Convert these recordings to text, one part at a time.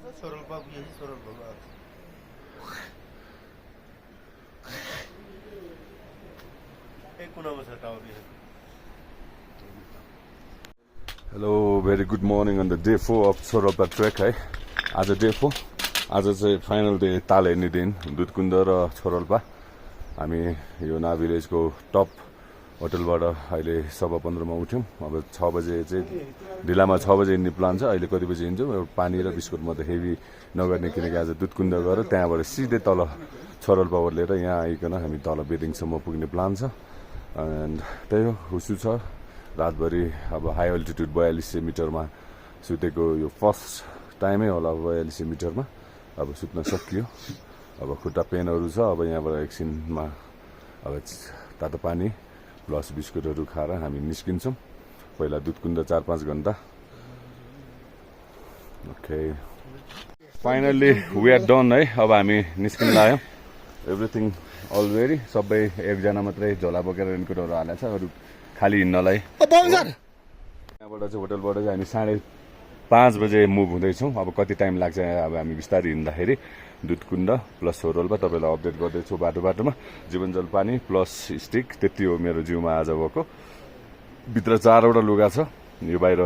छोरोल्पा पुगेपछि छोरोल्पाको आउँछ एक कुनामा छ टावर यहाँ hello very good morning on the day 4 of Chhorolpa trek है आज डे 4 आज चाहिँ फाइनल डे ताल हेर्ने दिन दुधकुन्द र छोरोल्पा हामी यो ना भिलेजको टप होटलबाट अहिले 15:15 मा उठ्यौँ अब 6 बजे चाहिँ ढिलामा 6 बजे हिँड्ने प्लान छ अहिले कति बजे हिँड्छौँ पानी र बिस्कुट म त हेभी नगर्ने किनकि आज दुधकुन्द गएर त्यहाँबाट सिधै तल छोरोल्पा ओर्लेर यहाँ आइकन हामी तल बेदिङसम्म पुग्ने प्लान छ एन्ड त्यही हो हुसु छ रातभरि अब हाई अल्टिट्युड 4200 मिटरमा सुतेको यो फर्स्ट टाइमै होला 4200 मिटरमा अब सुत्न सकियो अब खुट्टा पेनहरू छ अब यहाँबाट एकछिनमा अब तातो पानी प्लस बिस्कुटहरू खाएर हामी निस्किन्छौँ पहिला दुधकुन्द 4-5 घण्टा okay finally we are done है अब हामी निस्किन लाग्यौँ एभ्रिथिङ अल रेडी सबै एकजना मात्रै झोला बोकेर रेनकोटहरू हालेको छ अरू खाली हिँड्नलाई यहाँबाट चाहिँ होटलबाट चाहिँ हामी 5:30 बजे मुभ हुँदैछौँ अब कति टाइम लाग्छ अब हामी बिस्तारै हिँड्दाखेरि दुधकुन्द प्लस छोरोल्पा तपाईँलाई अपडेट गर्दैछु बाटोमा जीवनजल पानी प्लस स्टिक त्यति हो मेरो जिउमा आज भएको भित्र 4वटा लुगा छ यो बाहिर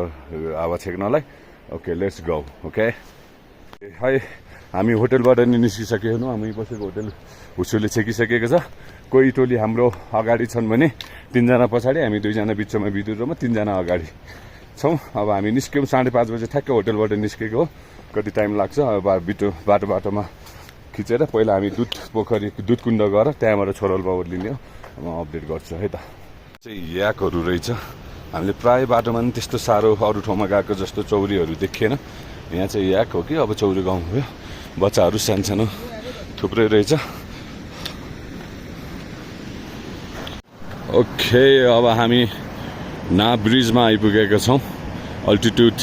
हावा छेक्नलाई ओके लेट्स गो ओके है हामी होटलबाट नि निस्किसकेको छौँ हामी बसेको होटल हुसुले छेकिसकेको छ कोही टोली हाम्रो अगाडि छन् भने 3 जना पछाडि हामी 2 जना बिचमा बिदुरमा 3 जना अगाडि छौँ अब हामी निस्क्यौँ 5:30 बजे ठ्याक्कै होटलबाट निस्केको हो कति टाइम लाग्छ अब बाटोमा खिचेर पहिला हामी दुधकुन्द गएर त्यहाँबाट छोरोल्पा ओर्लिने हो म अपडेट गर्छु है त चाहिँ याकहरू रहेछ हामीले प्राय बाटोमा पनि त्यस्तो साह्रो अरू ठाउँमा गएको जस्तो चौरीहरू देखिएन यहाँ चाहिँ याक हो कि अब चौरी गाउँ हो बच्चाहरू सानसानो थुप्रै रहेछ ओके अब हामी ना ब्रिजमा आइपुगेका छौँ अल्टिट्युड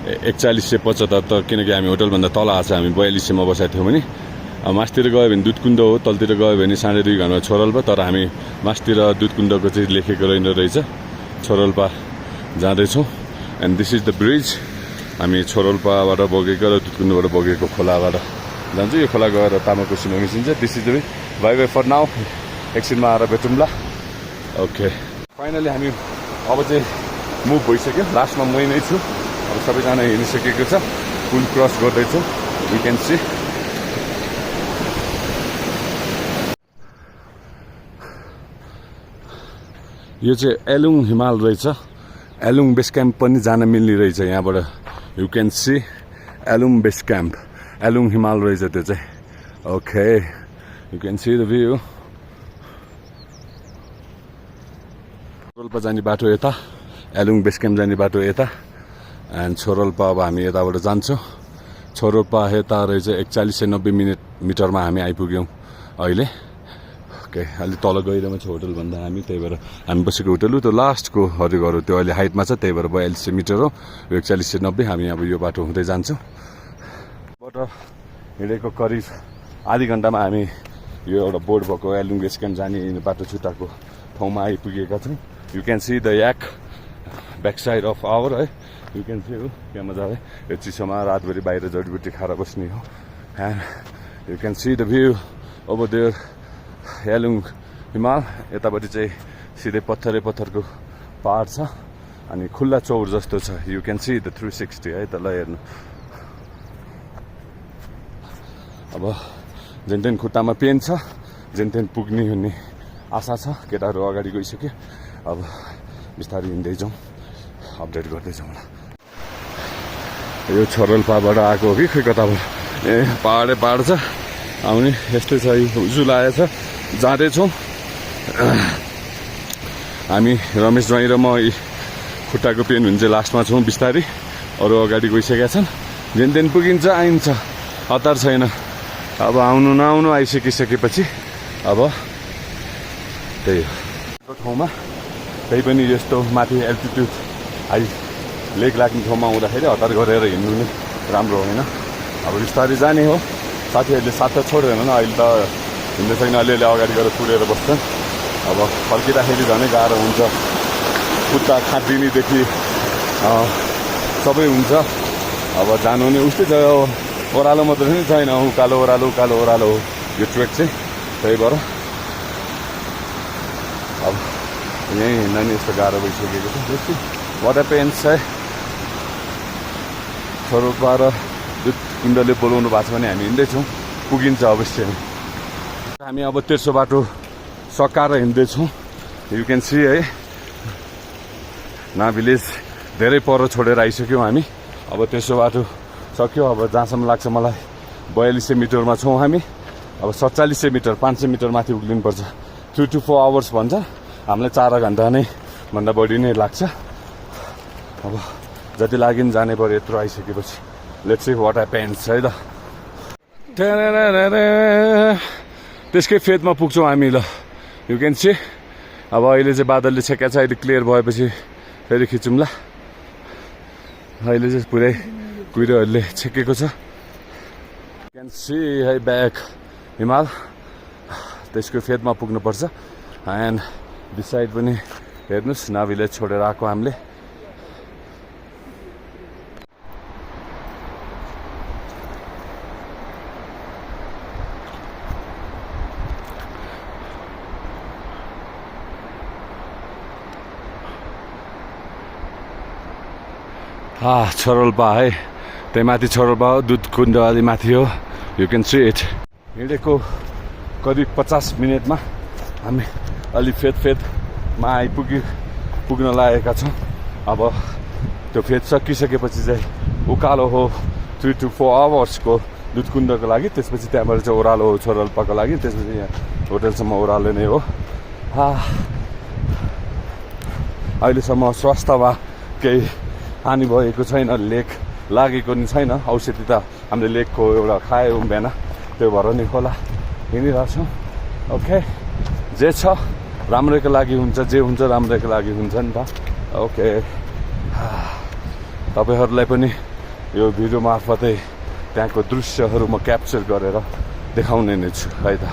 4175 किनकि हामी होटलभन्दा तल आएको छ हामी 4200 मा बसेको थियौँ भने मासतिर गयो भने दुधकुन्द हो तलतिर गयो भने 2.5 घन्टा छोरोल्पा तर हामी मासतिर दुधकुन्दको चाहिँ लेखेको रहेछ छोरोल्पा जाँदैछौँ and this is the bridge हामी छोरोल्पाबाट बगेको र दुधकुन्दबाट बगेको खोलाबाट जान्छौँ यो खोला गएर तामाकोसीमा मिसिन्छ this is the way bye bye for now एकछिनमा आएर भेटौँला ओके फाइनली हामी अब चाहिँ मुभ भइसक्यो लास्टमा मै नै छु अब सबैजना हिँडिसकेको छ पुल क्रस गर्दैछौँ यु क्यान सी यो चाहिँ एलुङ हिमाल रहेछ एलुङ बेस क्याम्प पनि जान मिल्ने रहेछ यहाँबाट you can see Alung base camp Alung हिमाल रहेछ त्यो चाहिँ okay you can see the view Chhorolpa जाने बाटो यता एलुङ बेस क्याम्प जाने बाटो यता एन्ड छोरोल्पा अब हामी यताबाट जान्छौँ छोरोल्पा यता रहेछ 4190 मिटरमा हामी आइपुग्यौँ अहिले ओके अलि तल गइरहेको छ होटलभन्दा हामी त्यही भएर हामी बसेको होटल त्यो लास्टको हरिघर त्यो अहिले हाइटमा छ त्यही भएर 4200 मिटर हो 4190 हामी अब यो बाटो हुँदै जान्छौँ बाट हिँडेको करिब आधी घन्टामा हामी यो एउटा बोर्ड भएको एलुङ बेस क्याम्प जाने बाटो छुट्टाको ठाउँमा आइपुगेका छौँ you can see the yak back side of our है यु क्यान सी हो क्या मजा है यो चिसोमा रातभरि बाहिर जडीबुटी खाएर बस्ने हो and you can see the view over there Alung हिमाल यतापट्टि चाहिँ सिधै पत्थरको पहाड छ अनि खुल्ला चौर जस्तो छ यु क्यान सी द 360 है त ल हेर्नु अब जेनतेन खुट्टामा पेन छ जेनतेन पुग्ने हुने आशा छ केटाहरू अगाडि गइसक्यो अब बिस्तारै हिँड्दै जाउँ अपडेट गर्दै जाउँ यो छोरोल्पाबाट आएको हो कि खै कताबाट ए पहाड छ आउने यस्तै छ हुजु लागेको छ जाँदैछौँ हामी रमेश ज्वाइँ र म खुट्टाको पेन हुन्छ लास्टमा छौँ बिस्तारै अरू अगाडि गइसकेका छन् जेनतेन पुगिन्छ आइन्छ हतार छैन अब आउनु नआउनु आइसकिसकेपछि अब त्यही हो ठाउँमा त्यही पनि यस्तो माथि एल्टिट्युड हाई लेक लाग्ने ठाउँमा आउँदाखेरि हतार गरेर हिँड्नु नै राम्रो होइन अब बिस्तारै जाने हो साथीहरूले साथ त छोड्दैन अहिले त हिँड्दै छैन अलिअलि अगाडि गएर कुरेर बस्छन् अब फर्किँदाखेरि झनै गाह्रो हुन्छ खुट्टा खाँदिनेदेखि सबै हुन्छ अब जानु नै उस्तै ओह्रालो मात्रै पनि छैन, उकालो ओह्रालो हो यो ट्रेक चाहिँ। त्यही भएर अब यहीँ हिँड्न नि यस्तो गाह्रो भइसकेको छ। बेसी वाटर पेन्स है छोरोपा र दुध कुण्डले बोलाउनु भएको छ भने हामी हिँड्दैछौँ, पुगिन्छ अवश्य। हामी अब तेर्सो बाटो सकाएर हिँड्दैछौँ। यु क्यान सी है ना भिलेज धेरै पर छोडेर आइसक्यौँ हामी। अब तेर्सो बाटो सक्यो। अब जहाँसम्म लाग्छ मलाई 4200 मिटरमा छौँ हामी। अब 4700 मिटर 500 मिटर माथि उक्लिनुपर्छ। 3 to 4 आवर्स भन्छ, हामीलाई 4 घन्टा नै भन्दा बढी नै लाग्छ। अब जति लागि जानै पर्यो यत्रो आइसकेपछि। लेट्स सी व्हाट ह्यापेन्स है त। त्यसकै फेदमा पुग्छौँ हामी ल। यु क्यान सी अब अहिले चाहिँ बादलले छेक्या छ, अहिले क्लियर भएपछि फेरि खिचौँ ल। अहिले चाहिँ पुरै कुहिरोहरूले छेकेको छ। क्यान सी है ब्याक हिमाल, त्यसको फेदमा पुग्नुपर्छ। एन्ड बिसाइड पनि हेर्नुहोस् ना भिलेज छोडेर आएको हामीले। छोरोल्पा है, त्यही माथि छोरोल्पा हो, दुध कुण्ड अलि माथि हो। You can see it. हिँडेको करिब 50 मिनटमा हामी अलि फेदमा पुग्न लागेका छौँ। अब त्यो फेद सकिसकेपछि चाहिँ उकालो हो 3 to 4 आवर्सको दुध कुण्डको लागि। त्यसपछि त्यहाँबाट चाहिँ ओह्रालो हो छोरोल्पाको लागि। त्यसपछि यहाँ होटलसम्म ओह्रालो नै हो। अहिलेसम्म स्वास्थ्यमा केही हानि भएको छैन, लेक लागेको नि छैन। औषधि त हामीले लेकको एउटा खायौँ बिहान, त्यो भएर नि होला हिँडिरहेछौँ। ओके, जे छ राम्रैको लागि हुन्छ, जे हुन्छ राम्रैको लागि हुन्छ नि त। ओके, तपाईँहरूलाई पनि यो भिडियो मार्फतै त्यहाँको दृश्यहरू म क्याप्चर गरेर देखाउने नै छु है त।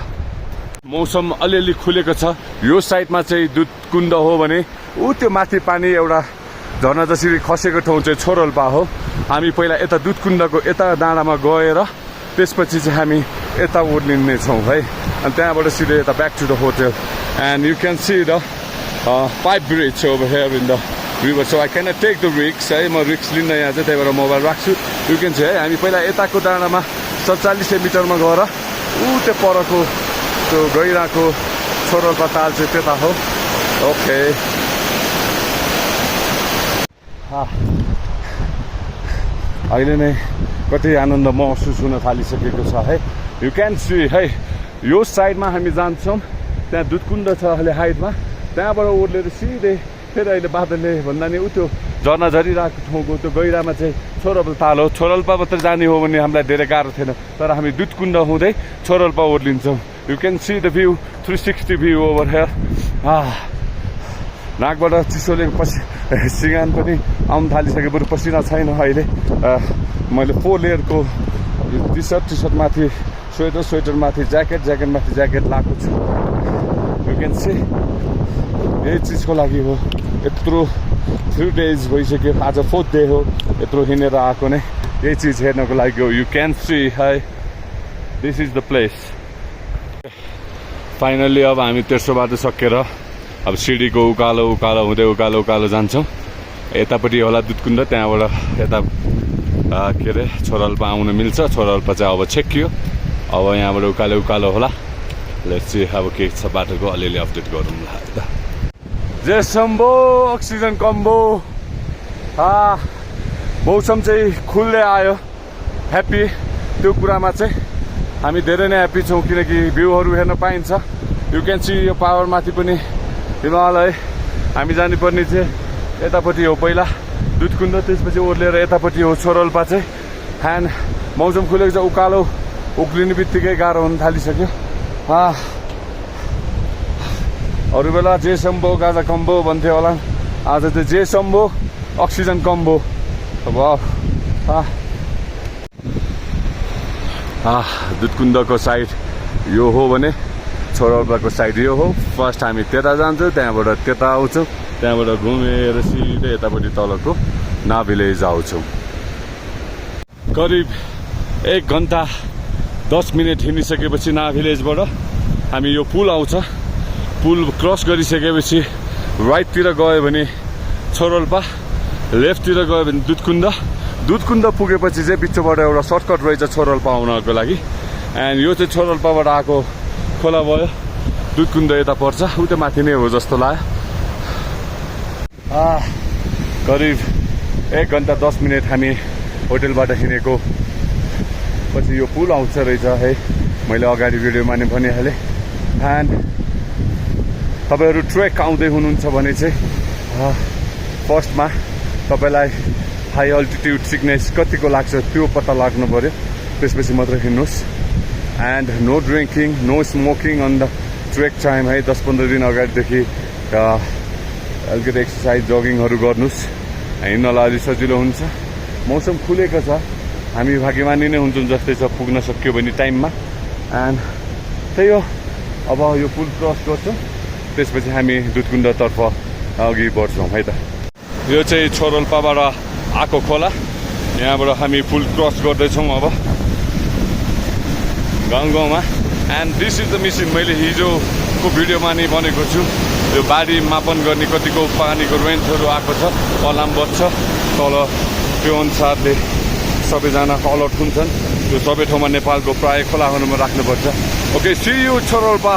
मौसम अलिअलि खुलेको छ। यो साइडमा चाहिँ दुध कुण्ड हो भने ऊ त्यो माथि पानी एउटा झर्ना जसरी खसेको ठाउँ चाहिँ छोरोल्पा हो। हामी पहिला यता दुध कुण्डको यता डाँडामा गएर त्यसपछि चाहिँ हामी यता ओर्लिने छौँ है। अनि त्यहाँबाट सिधै यता back to the hotel. And you can see the pipe bridge over here in the river. So I can not take the रिक्स है, म रिक्स लिन्न यहाँ चाहिँ, त्यही भएर मोबाइल राख्छु। यु क्यान सी है हामी पहिला यताको डाँडामा 4700 मिटरमा गएर ऊ त्यो परको त्यो गइरहेको छोरोल्पा ताल चाहिँ त्यता हो। ओके, अहिले नै कति आनन्द महसुस हुन थालिसकेको छ है। यु क्यान सी है यो साइडमा हामी जान्छौँ, त्यहाँ दुध कुण्ड छ अहिले हाइटमा, त्यहाँबाट ओर्लेर सिधै फेरि अहिले बादलले भन्दा नि उ त्यो झर्ना झरिरहेको ठाउँको त्यो गहिरामा चाहिँ छोरोल्पा ताल हो। छोरोल्पा मात्र जाने हो भने हामीलाई धेरै गाह्रो थिएन, तर हामी दुध कुण्ड हुँदै छोरोल्पा ओर्लिन्छौँ। You can see the view 360 view over here. नाकबाट चिसोले सिँगान पनि आउनु थालिसक्यो, बरु पसिना छैन अहिले। मैले 4 लेयरको टी सर्ट माथि स्वेटर माथि ज्याकेट माथि ज्याकेट लगाएको छु। यु क्यान सी यही चिजको लागि हो यत्रो 3 days भइसक्यो, आज 4th डे हो यत्रो हिँडेर आएको नै यही चिज हेर्नको लागि हो। यु क्यान सी है this is the place. Finally अब हामी तेर्सो बाटो सकेर अब सिडीको उकालो हुँदै उकालो जान्छौँ। यतापट्टि होला दुध कुण्ड, त्यहाँबाट यता के अरे छोरोल्पा आउन मिल्छ। छोरोल्पा चाहिँ अब छेकियो, अब यहाँबाट उकालो होला। लेट्स सी अब के छ बाटोको अलिअलि अपडेट गरौँ ल है त। जे सम्भो अक्सिजन कम्बो। मौसम चाहिँ खुल्दै आयो, ह्याप्पी। त्यो कुरामा चाहिँ हामी धेरै नै ह्याप्पी छौँ किनकि भ्यूहरू हेर्न पाइन्छ। यु क्यान सी यो पावरमाथि पनि हिमालय। हामी जानुपर्ने चाहिँ यतापट्टि हो पहिला दुध कुण्ड, त्यसपछि ओर्लेर यतापट्टि हो छोरोल्पा चाहिँ। ह्यान्ड मौसम खुलेको छ, उकालो उक्लिने बित्तिकै गाह्रो हुन थालिसक्यो। अरू बेला जे सम्भो गाजा कम्बो भन्थ्यो होला, आज चाहिँ जे सम्भो अक्सिजन कम्बो। दुध कुण्डको साइड यो हो भने छोरोल्पाको साइड यो हो। फर्स्ट हामी त्यता जान्छौँ, त्यहाँबाट त्यता आउँछौँ, त्यहाँबाट घुमेर सिधै यतापट्टि तलको ना भिलेज आउँछौँ। करिब 1 घन्टा 10 मिनट हिँडिसकेपछि ना भिलेजबाट हामी यो पुल आउँछ। पुल क्रस गरिसकेपछि राइटतिर गयो भने छोरोल्पा, लेफ्टतिर गयो भने दुधकुन्द पुगेपछि चाहिँ बिचबाट एउटा सर्टकट रहेछ छोरोल्पा आउनको लागि। एन्ड यो चाहिँ छोरोल्पाबाट आएको खोला भयो, दुधकुन्द यता पर्छ, उता माथि नै हो जस्तो लाग्यो। करिब 1 घन्टा 10 मिनट हामी होटेलबाट हिँडेको पछि यो पुल आउँछ रहेछ है। मैले अगाडि भिडियोमा नै भनिहालेँ। एन्ड तपाईँहरू ट्रेक आउँदै हुनुहुन्छ भने चाहिँ फर्स्टमा तपाईँलाई हाई अल्टिट्युड सिकनेस कतिको लाग्छ त्यो पत्ता लाग्नु पऱ्यो, त्यसपछि मात्र हिँड्नुहोस्। And no drinking, no smoking on the trek time है। 10-15 दिन अगाडिदेखि अलिकति एक्सर्साइज जगिङहरू गर्नुहोस्, हिँड्नलाई अलिक सजिलो हुन्छ। मौसम खुलेको छ, हामी भाग्यमानी नै हुन्छौँ जस्तै छ पुग्न सक्यो भने टाइममा। एन्ड त्यही हो, अब यो पुल क्रस गर्छौँ, त्यसपछि हामी दुधकुन्दतर्फ अघि बढ्छौँ है त। यो चाहिँ छोरोल्पाबाट आएको खोला, यहाँबाट हामी पुल क्रस गर्दैछौँ अब गाउँमा। And this is the machine, मैले हिजोको भिडियोमा नै भनेको छु। यो बाढी मापन गर्ने कतिको पानीको रेन्जहरू आएको छ, अलार्म बज्छ तल, त्यो अनुसारले सबैजना अलर्ट हुन्छन्। त्यो सबै ठाउँमा नेपालको प्रायः खोलाहरूमा राख्नुपर्छ। Okay, see you Chhorolpa.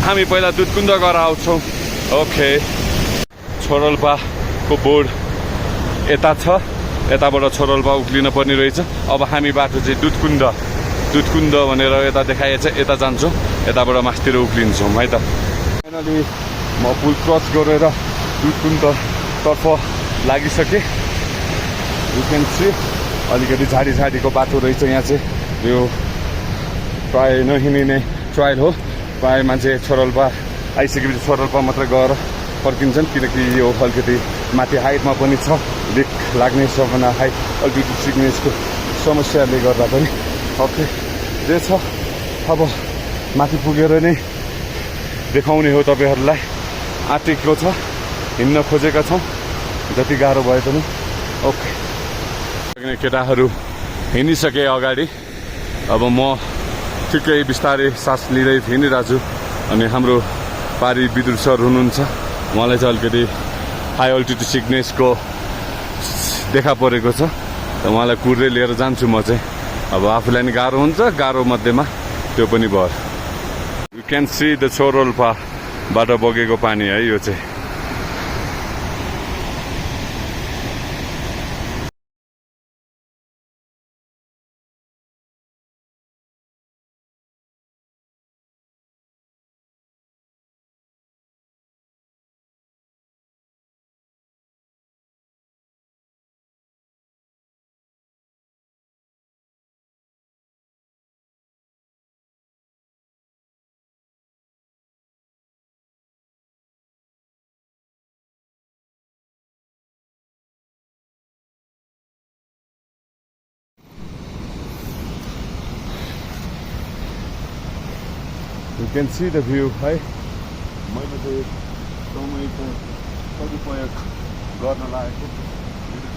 हामी पहिला दुधकुन्द गएर आउँछौँ। ओके, छोरोल्पाको बोर्ड यता छ, यताबाट छोरोल्पा उक्लिन पर्ने रहेछ। अब हामी बाटो चाहिँ दुधकुन्द भनेर यता देखाइएछ, यता जान्छौँ, यताबाट मास्तिर उक्लिन्छौँ है त। फाइनली म पुल क्रस गरेर दुधकुन्दतर्फ लागिसकेँ। यु क्यान सी अलिकति झाडीको बाटो रहेछ यहाँ चाहिँ। यो प्रायः नहिँडिने ट्रायल हो, प्रायः मान्छे छोरोल्पा आइसकेपछि छोरोल्पा मात्रै गएर फर्किन्छन्, किनकि यो अलिकति माथि हाइटमा पनि छ, लिक लाग्ने सम्भावना, हाई अल्टिट्युड सिकनेसको समस्याले गर्दा पनि। ओके, जे छ अब माथि पुगेर नै देखाउने हो तपाईँहरूलाई। आँटेको छ, हिँड्न खोजेका छौँ जति गाह्रो भए पनि। ओके, केटाहरू हिँडिसके अगाडि, अब म ठिकै बिस्तारै सास लिँदै हिँडिरहेको छु। अनि हाम्रो पारी विदुर सर हुनुहुन्छ, उहाँलाई चाहिँ अलिकति हाई अल्टिट्युड सिकनेसको देखा परेको छ, र उहाँलाई कुर्दै लिएर जान्छु म चाहिँ। अब आफूलाई नि गाह्रो हुन्छ, गाह्रो मध्येमा त्यो पनि भयो। यु क्यान सी द छोरोल्पाबाट बगेको पानी है यो चाहिँ। You can see the view है। मैले चाहिँ समयको सदुपयोग गर्न लागेको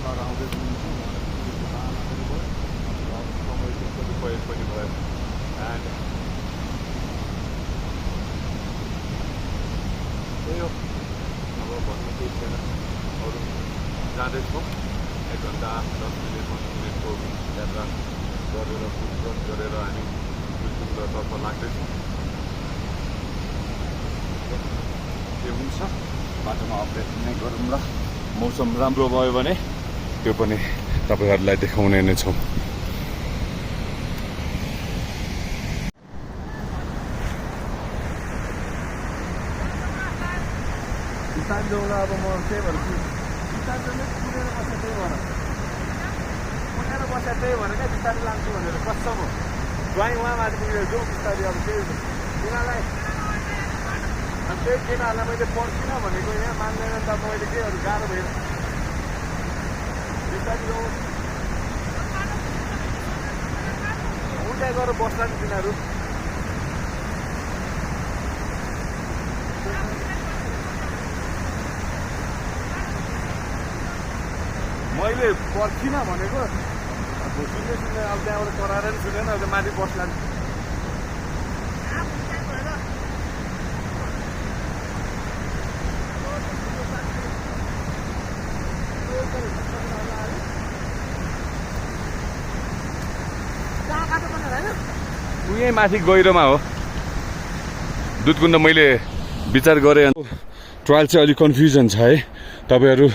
सर आउँदै हुनुहुन्छ, समयको सदुपयोग पनि भयो। एन्ड त्यही हो, अब भन्नु केही छैन, अरू जाँदैछौँ। 1 घन्टा 10 मिनट 15 मिनटको यात्रा गरेर पुल क्रस गरेर हामी दुधकुन्दतर्फ लाग्दैछौँ। के हुन्छ बाटोमा अपडेट नै गरौँ ल। मौसम राम्रो भयो भने त्यो पनि तपाईँहरूलाई देखाउने नै छौँ। बिस्तारै जाउँ ल। अब म त्यही भएर बिस्तारै पुगेर बस्छ, त्यही भएर पुगेर बस्छ, त्यही भएर क्या बिस्तारै लान्छु भनेर कसम हो। ज्वाइँ उहाँ माथि पुगेर जाउँ बिस्तारै। अब त्यही तिनीहरूलाई त्यही केटाहरूलाई मैले पर्खिनँ भनेको, यहाँ मान्दैन त मैले केहरू गाह्रो भएर बिस्तारै जाउँ। उता गएर बस्ला नि तिनीहरू। मैले पर्खिनँ भनेको, सुन्दै अब त्यहाँबाट कराएर पनि सुनेन अब माथि बस्ला यहीँ माथि गहिरोमा हो दुधकुण्ड मैले विचार गरेँ ट्रायल चाहिँ अलिक कन्फ्युजन छ है तपाईँहरू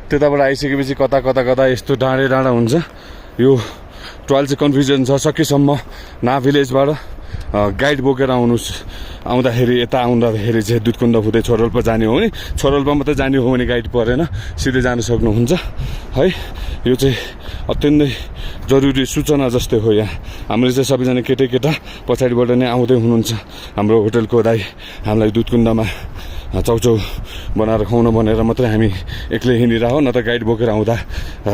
त्यताबाट आइसकेपछि कता कता कता यस्तो डाँडे डाँडा हुन्छ यो ट्रायल चाहिँ कन्फ्युजन छ सकेसम्म ना भिलेजबाट गाइड बोकेर आउँदाखेरि यता आउँदाखेरि चाहिँ दुधकुण्ड हुँदै छोरोल्पा जाने हो भने छोरोल्पा मात्रै जाने हो भने गाइड परेन सिधै जान सक्नुहुन्छ है यो चाहिँ अत्यन्तै जरुरी सूचना जस्तै हो यहाँ हामीले चाहिँ सबैजना केटा पछाडिबाट नै आउँदै हुनुहुन्छ हाम्रो होटलको दाइ हामीलाई दुधकुण्डमा चाउचाउ बनाएर खुवाउन भनेर मात्रै हामी एक्लै हिँडिरह न त गाइड बोकेर आउँदा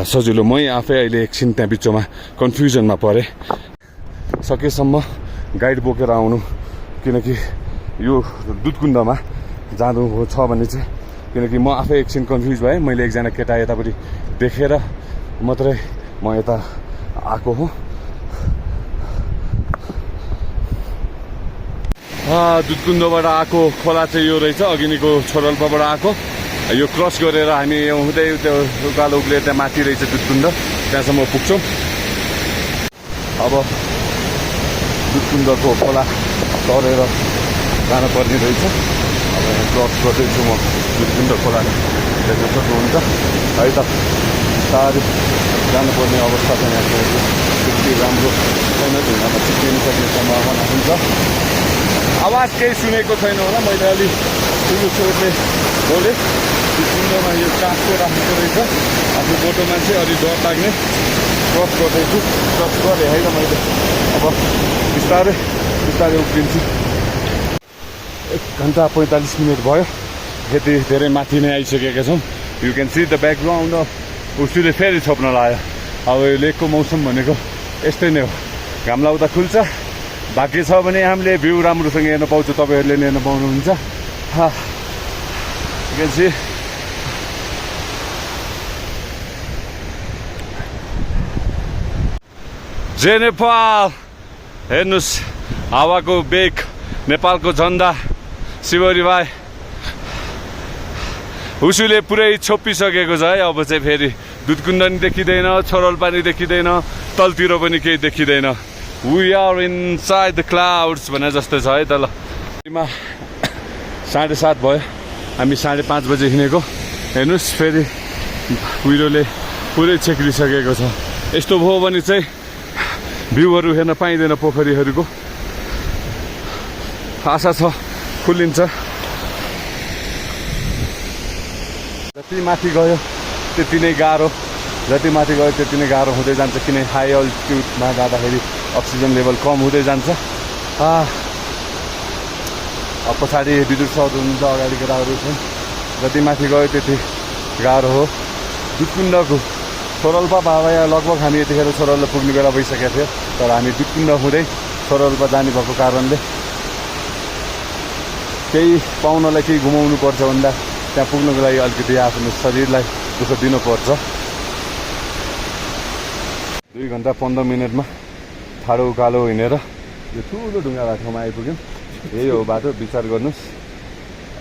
सजिलो मै आफै अहिले एकछिन त्यहाँ बिचमा कन्फ्युजनमा परेँ सकेसम्म गाइड बोकेर आउनु किनकि यो दुधकुण्डमा जानु छ भने चाहिँ किनकि म आफै एकछिन कन्फ्युज भएँ मैले एकजना केटा यतापट्टि देखेर मात्रै म यता आएको हो दुधकुण्डबाट आएको खोला चाहिँ यो रहेछ अघिनिको छोरोल्पाबाट आएको यो क्रस गरेर हामी हुँदै त्यो उकालो उक्लेर त्यहाँ माथि रहेछ दुधकुण्ड त्यहाँसम्म पुग्छौँ अब दुधकुण्डको खोला तरेर जानुपर्ने रहेछ अब यहाँ क्रस गर्दैछु म दुधकुण्ड खोला देख्न सक्नुहुन्छ है त साह्रै जानुपर्ने अवस्था छ यहाँ त्यति राम्रो छैन ढुङ्गामा चिप्लिन सक्ने सम्भावना हुन्छ आवाज केही सुनेको छैन होला मैले अलिक ठुलो स्वरले बोलेँ दुधकुण्डमा यो काठको राखेको रहेछ आफ्नो बोटो मान्छे अलिक डर लाग्ने क्रस गर्दैछु क्रस गरेँ होइन मैले अब बिस्तारै बिस्तारै उक्लिन्छु 1 घन्टा 45 मिनट भयो यति धेरै माथि नै आइसकेका छौँ you can see the background उसले फेरि छोप्न लाग्यो अब यो लेकको मौसम भनेको यस्तै नै हो घाम लाउँदा खुल्छ बाँकी छ भने हामीले भ्यू राम्रोसँग हेर्न पाउँछौँ तपाईँहरूले नि हेर्न पाउनुहुन्छ यु क्यान सी जय नेपाल हेर्नुहोस् हावाको बेग नेपालको झन्डा शिवरी भाइ हुसुले पुरै छोपिसकेको छ है अब चाहिँ फेरि दुधकुण्ड नि देखिँदैन छोरोल्पा नि देखिँदैन तलतिर पनि केही देखिँदैन we are inside the clouds भने जस्तो छ है त ल 7:30 भयो हामी 5:30 बजे हिँडेको हेर्नुहोस् फेरि कुहिरोले पुरै छेक्रिसकेको छ यस्तो भयो भने चाहिँ भ्यूहरू हेर्न पाइँदैन पोखरीहरूको आशा छ खुलिन्छ जति माथि गयो त्यति नै गाह्रो जति माथि गयो त्यति नै गाह्रो हुँदै जान्छ किन हाई अल्टिट्युडमा जाँदाखेरि अक्सिजन लेभल कम हुँदै जान्छ अब पछाडि विद्युत सौध हुन्छ अगाडि केटाहरू छन् जति माथि गयो त्यति गाह्रो हो दुधकुण्डको छोरोल्पा भाया लगभग हामी यतिखेर छोरोल्पा पुग्ने बेला भइसकेको थियो तर हामी दुधकुण्ड हुँदै छोरोल्पा जाने भएको कारणले केही पाउनलाई केही घुमाउनु पर्छ भन्दा त्यहाँ पुग्नुको लागि अलिकति आफ्नो शरीरलाई दुःख दिनुपर्छ 2 घन्टा 15 मिनटमा ठाडो उकालो हिँडेर यो ठुलो ढुङ्गा भएको ठाउँमा आइपुग्यौँ यही हो बाटो विचार गर्नुहोस्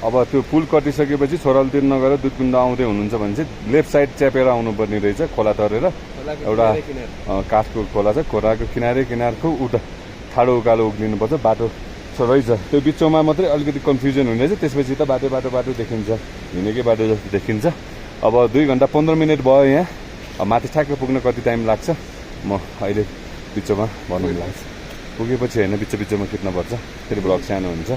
अब त्यो पुल कटिसकेपछि छोरालतिर नगएर दुधकुण्ड आउँदै हुनुहुन्छ भने चाहिँ लेफ्ट साइड च्यापेर आउनुपर्ने रहेछ खोला तरेर एउटा काठको खोला छ खोलाको किनारको उता ठाडो उकालो उक्लिनुपर्छ बाटो रहेछ त्यो बिचमा मात्रै अलिकति कन्फ्युजन हुने रहेछ त्यसपछि त बाटो देखिन्छ हिँडेकै बाटो जस्तो देखिन्छ अब 2 घन्टा 15 मिनट भयो यहाँ अब माथि ठ्याक्क पुग्न कति टाइम लाग्छ म अहिले बिचमा भन्नु लाग्छ पुगेपछि होइन बिचमा खिच्नुपर्छ फेरि ब्लग सानो हुन्छ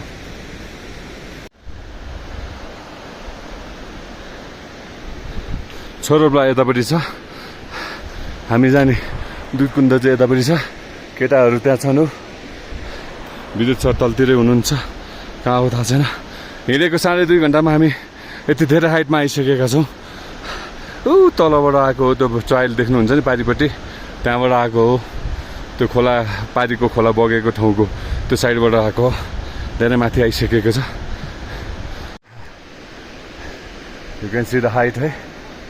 छोरोल्पा यतापट्टि छ हामी जाने दुधकुण्ड चाहिँ यतापट्टि छ केटाहरू त्यहाँ छन् विद्युत सर तलतिरै हुनुहुन्छ कहाँ हो थाहा छैन हिँडेको 2.5 घन्टामा हामी यति धेरै हाइटमा आइसकेका छौँ तलबाट आएको हो त्यो ट्रायल देख्नुहुन्छ नि पारिपट्टि त्यहाँबाट आएको हो त्यो खोला पारीको खोला बगेको ठाउँको त्यो साइडबाट आएको धेरै माथि आइसकेको छ you can see the height है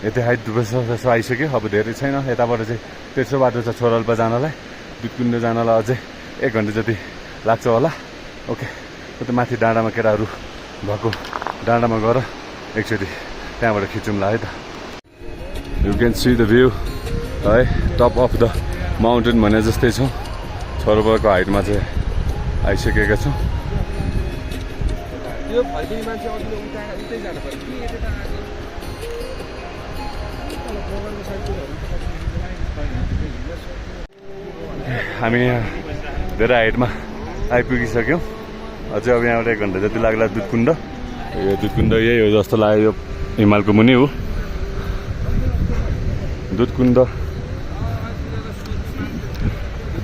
यति हाइट जस्तो आइसक्यो। अब धेरै छैन, यताबाट चाहिँ तेस्रो बाटो छ छोराल्पा जानलाई, दुधकुण्ड जानलाई अझै 1 घन्टा जति लाग्छ होला। ओके, त्यो माथि डाँडामा केटाहरू भएको डाँडामा गएर एकचोटि त्यहाँबाट खिचौँला है त। You can see the view है, टप अफ द माउन्टेन भने जस्तै छौँ। छोराल्पाको हाइटमा चाहिँ आइसकेका छौँ। हामी यहाँ धेरै हाइटमा आइपुगिसक्यौँ। अझै अब यहाँबाट 1 घन्टा जति लाग्ला दुधकुण्ड। यो दुधकुण्ड यही हो जस्तो लाग्यो, यो हिमालको मुनि हो दुधकुण्ड।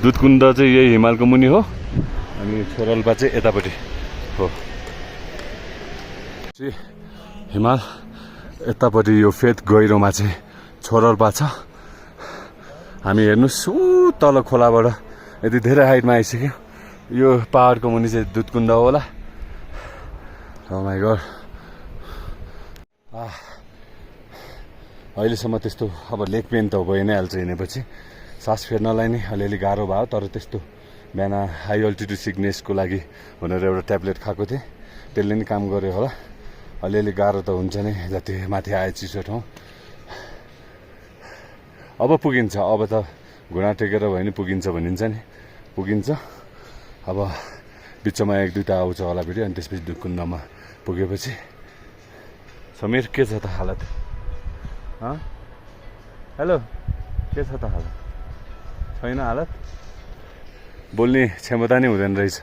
दुधकुण्ड चाहिँ यही हिमालको मुनि हो अनि छोराल्पा चाहिँ यतापट्टि हो। हिमाल यतापट्टि यो फेद गहिरोमा चाहिँ छोराल्पा छ। हामी हेर्नुहोस् ऊ तल खोलाबाट यति धेरै हाइटमा आइसक्यो। यो पहाडको मुनि चाहिँ दुधकुण्ड होला। ओ माइ गॉड, अहिलेसम्म त्यस्तो अब लेग पेन त भइ नै हाल्छ हिँडेपछि। सास फेर्नलाई नै अलिअलि गाह्रो भयो, तर त्यस्तो बिहान हाई अल्टिट्युड सिकनेसको लागि भनेर एउटा ट्याब्लेट खाएको थिएँ, त्यसले नि काम गर्यो होला। अलिअलि गाह्रो त हुन्छ नै जति माथि आए चिसो ठाउँ। अब पुगिन्छ, अब त घुँडा टेकेर भयो नि पुगिन्छ भनिन्छ नि, पुगिन्छ। अब बिचमा 1-2टा आउँछ होला भिडियो, अनि त्यसपछि दुधकुण्डमा पुगेपछि। समीर के छ त हालत? हेलो, के छ त हालत? छैन हालत? बोल्ने क्षमता नै हुँदैन रहेछ।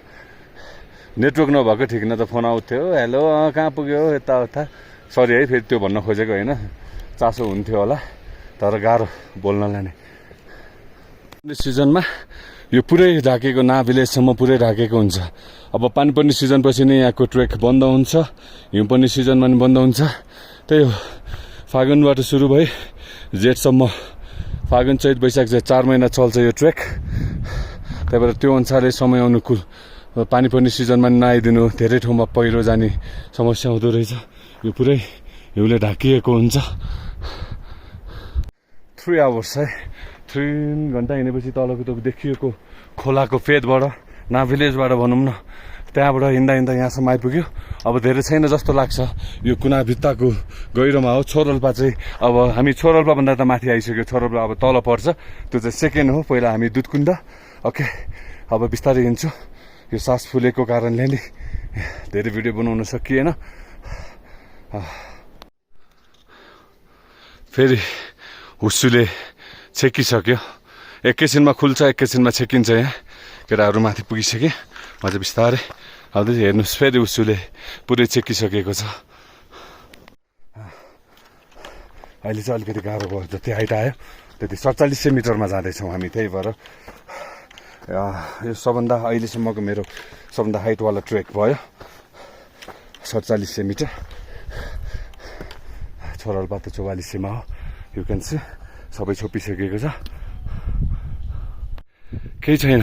नेटवर्क नभएको ठिक न त फोन आउँथ्यो, हेलो कहाँ पुग्यो यताउता। सरी है, फेरि त्यो भन्न खोजेको होइन, चासो हुन्थ्यो होला, तर गाह्रो बोल्नलाई नै। सिजनमा यो पुरै ढाकेको, ना भिलेजसम्म पुरै ढाकेको हुन्छ। अब पानी पर्ने सिजन पछि नै यहाँको ट्रेक बन्द हुन्छ, हिउँ पर्ने सिजनमा पनि बन्द हुन्छ। त्यही हो, फागुनबाट सुरु भई जेठसम्म, फागुन चैत वैशाख चाहिँ 4 महिना चल्छ यो ट्रेक। त्यही भएर त्यो अनुसारले समय अनुकूल पानी पर्ने सिजनमा नआइदिनु, धेरै ठाउँमा पहिरो जाने समस्या हुँदो रहेछ। यो पुरै हिउँले ढाकिएको हुन्छ। 3 आवर्स है, 3 घन्टा हिँडेपछि तलको त्यो देखिएको खोलाको फेदबाट, ना भिलेजबाट भनौँ न, त्यहाँबाट हिँड्दा हिँड्दा यहाँसम्म आइपुग्यो। अब धेरै छैन जस्तो लाग्छ, यो कुना भित्ताको गहिरोमा हो। छोराल्पा चाहिँ अब हामी छोराल्पाभन्दा त माथि आइसक्यो, छोराल्पा अब तल पर्छ, त्यो चाहिँ सेकेन्ड हो, पहिला हामी दुधकुण्ड। ओके, अब बिस्तारै हिँड्छु। यो सास फुलेको कारणले नि धेरै भिडियो बनाउन सकिएन। फेरि हुस्सुले छेकिसक्यो, एकैछिनमा खुल्छ एकैछिनमा छेकिन्छ। यहाँ केटाहरू माथि पुगिसके, म चाहिँ बिस्तारै आउँदै हेर्नुहोस्, फेरि हुस्सुले पुरै छेकिसकेको छ। अहिले चाहिँ अलिकति गाह्रो भयो, जति हाइट आयो त्यति 4700 मिटरमा जाँदैछौँ हामी। त्यही भएर यो सबभन्दा अहिलेसम्मको मेरो सबभन्दा हाइटवाला ट्रेक भयो, 4700 मिटर। छोराल्पा त 4400मा हो, यु क्यान सी सबै छोपिसकेको छ, केही छैन।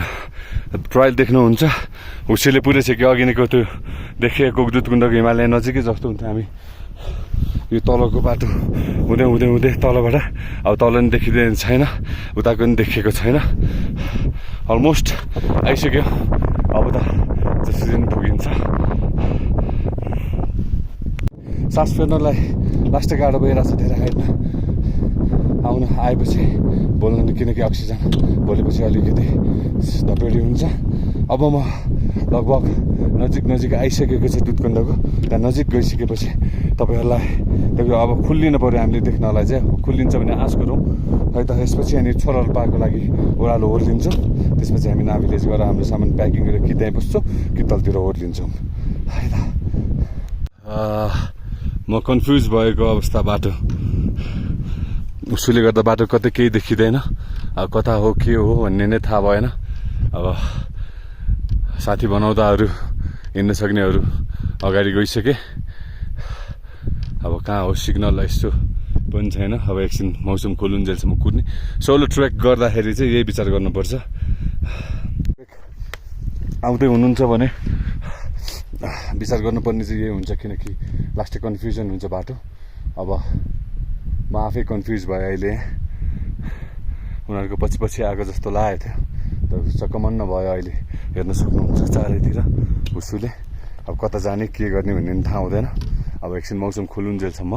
ट्रायल देख्नुहुन्छ, हुस्सेले पुरै छेक्यो। अघि नैको त्यो देखिएको दुधकुण्डको हिमालय नजिकै जस्तो हुन्छ। हामी यो तलको बाटो हुँदै हुँदै हुँदै तलबाट, अब तल नि देखिँदैन छैन, उताको पनि देखिएको छैन। अलमोस्ट आइसक्यो, अब त जसरी पनि पुगिन्छ। सास फेर्नलाई लास्टै गाह्रो भइरहेको छ, धेरै हाइटमा आउन आएपछि बोल्न, किनकि अक्सिजन बोलेपछि अलिकति धपेडी हुन्छ। अब म लगभग नजिक आइसकेको छ दुधकुण्डको। त्यहाँ नजिक गइसकेपछि तपाईँहरूलाई त्यो अब खुल्लिनु पऱ्यो, हामीले देख्नलाई चाहिँ खुल्लिन्छ भने आश गरौँ है त। यसपछि हामी छोराल्पाको लागि ओह्रालो ओर्लिन्छौँ, त्यसपछि हामी ना भिलेज गएर हाम्रो सामान प्याकिङ गरेर कि त्यहीँ बस्छौँ कि तलतिर ओर्लिन्छौँ है त। म कन्फ्युज भएको अवस्था, बाटो उसले गर्दा बाटो कतै केही देखिँदैन, अब कता हो के हो भन्ने नै थाहा भएन। अब साथी बनाउँदाहरू, हिँड्न सक्नेहरू अगाडि गइसके। अब कहाँ हो सिग्नल यस्तो पनि छैन। अब एकछिन मौसम खोलुन्जेलसम्म कुद्ने। सोलो ट्रेक गर्दाखेरि चाहिँ यही विचार गर्नुपर्छ। आउँदै हुनुहुन्छ भने विचार गर्नुपर्ने चाहिँ यही हुन्छ, किनकि लास्टै कन्फ्युजन हुन्छ बाटो। अब म आफै कन्फ्युज भएँ अहिले उनीहरूको पछि पछि आएको जस्तो लागेको थियो त चक्कमन्न भयो अहिले हेर्न सक्नुहुन्छ चारैतिर हुसुले अब कता जाने के गर्ने भन्ने पनि थाहा हुँदैन अब एकछिन मौसम खुलुन्जेलसम्म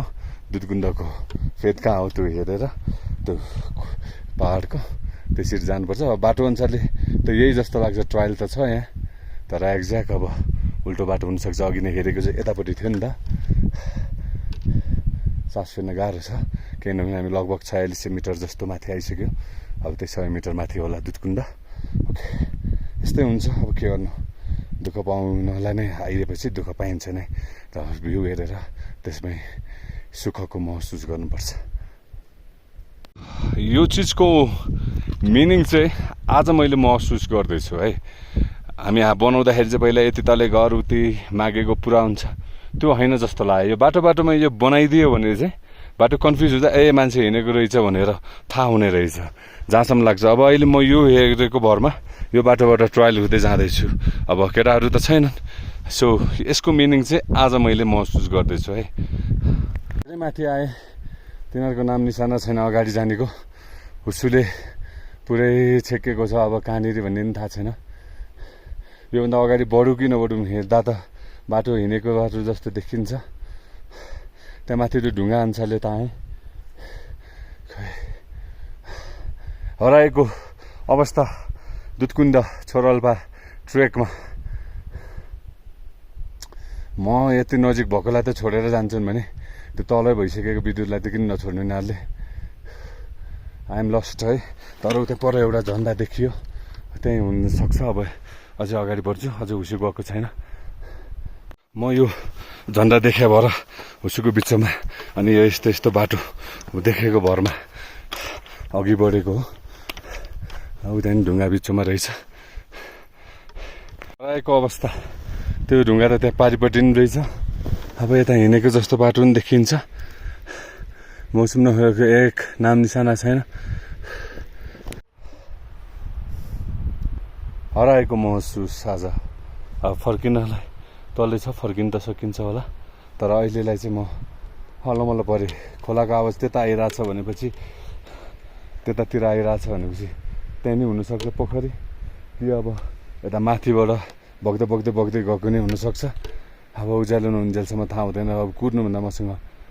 दुधकुण्डको फेद कहाँ हो त्यो हेरेर त्यो पहाडको त्यसरी जानुपर्छ अब बाटो अनुसारले त यही जस्तो लाग्छ ट्रायल त छ यहाँ तर एक्ज्याक्ट अब उल्टो बाटो हुनसक्छ अघि नै हेरेको चाहिँ यतापट्टि थियो नि त सास फेर्न गाह्रो छ किनभने हामी लगभग 4600 मिटर जस्तो माथि आइसक्यो अब त्यही 100 मिटर माथि होला दुधकुण्ड ओके यस्तै हुन्छ अब के गर्नु दुःख पाउनलाई नै आइएपछि दुःख पाइन्छ नै र भ्यू हेरेर त्यसमै सुखको महसुस गर्नुपर्छ यो चिजको मिनिङ चाहिँ आज मैले महसुस गर्दैछु है हामी बनाउँदाखेरि चाहिँ पहिला यति तले घर उति मागेको पुरा हुन्छ त्यो होइन जस्तो लाग्यो यो बाटोमा यो बनाइदियो भने चाहिँ बाटो कन्फ्युज हुँदा ए मान्छे हिँडेको रहेछ भनेर थाहा हुने रहेछ जहाँसम्म लाग्छ अब अहिले म यो हेरेको भरमा यो बाटोबाट ट्रायल हुँदै जाँदैछु अब केटाहरू त छैनन् सो यसको मिनिङ चाहिँ आज मैले महसुस गर्दैछु है धेरै माथि आए तिनीहरूको नाम निशाना छैन अगाडि जानेको हुसुले पुरै छेकेको छ अब कहाँनिर भन्ने पनि थाहा छैन योभन्दा अगाडि बढौँ कि नबढौँ हेर्दा त बाटो हिँडेको बाटो जस्तो देखिन्छ त्यहाँ माथि त्यो ढुङ्गा अनुसारले त आएँ हराएको अवस्था दुधकुण्ड छोरल्पा ट्रेकमा म यति नजिक भएकोलाई त छोडेर जान्छन् भने त्यो तलै भइसकेको विद्युतलाई त किन नछोड्नु यिनीहरूले आइएम लस्ट है तर उता पर एउटा झन्डा देखियो त्यहीँ हुनसक्छ अब अझै अगाडि बढ्छु अझै हुसु गएको छैन म यो झन्डा देखे भएर हुसुको बिचमा अनि यो यस्तो यस्तो बाटो देखेको भरमा अघि बढेको हो उता नि ढुङ्गा बिचमा रहेछ रहेको अवस्था त्यो ढुङ्गा त त्यहाँ पारिपट्टि पनि रहेछ अब यता हिँडेको जस्तो बाटो पनि देखिन्छ मौसम नभएको एक नाम निशाना छैन हराएको महसुस आज अब फर्किनलाई तलै छ फर्किन त सकिन्छ होला तर अहिलेलाई चाहिँ म हल्लमल्ल परेँ खोलाको आवाज त्यता आइरहेछ भनेपछि त्यतातिर आइरहेछ भनेपछि त्यहाँ नै हुनसक्छ पोखरी कि अब यता माथिबाट बग्दै गएको नै हुनसक्छ अब उज्यालो नहुन्जेलसम्म थाहा हुँदैन अब कुद्नुभन्दा मसँग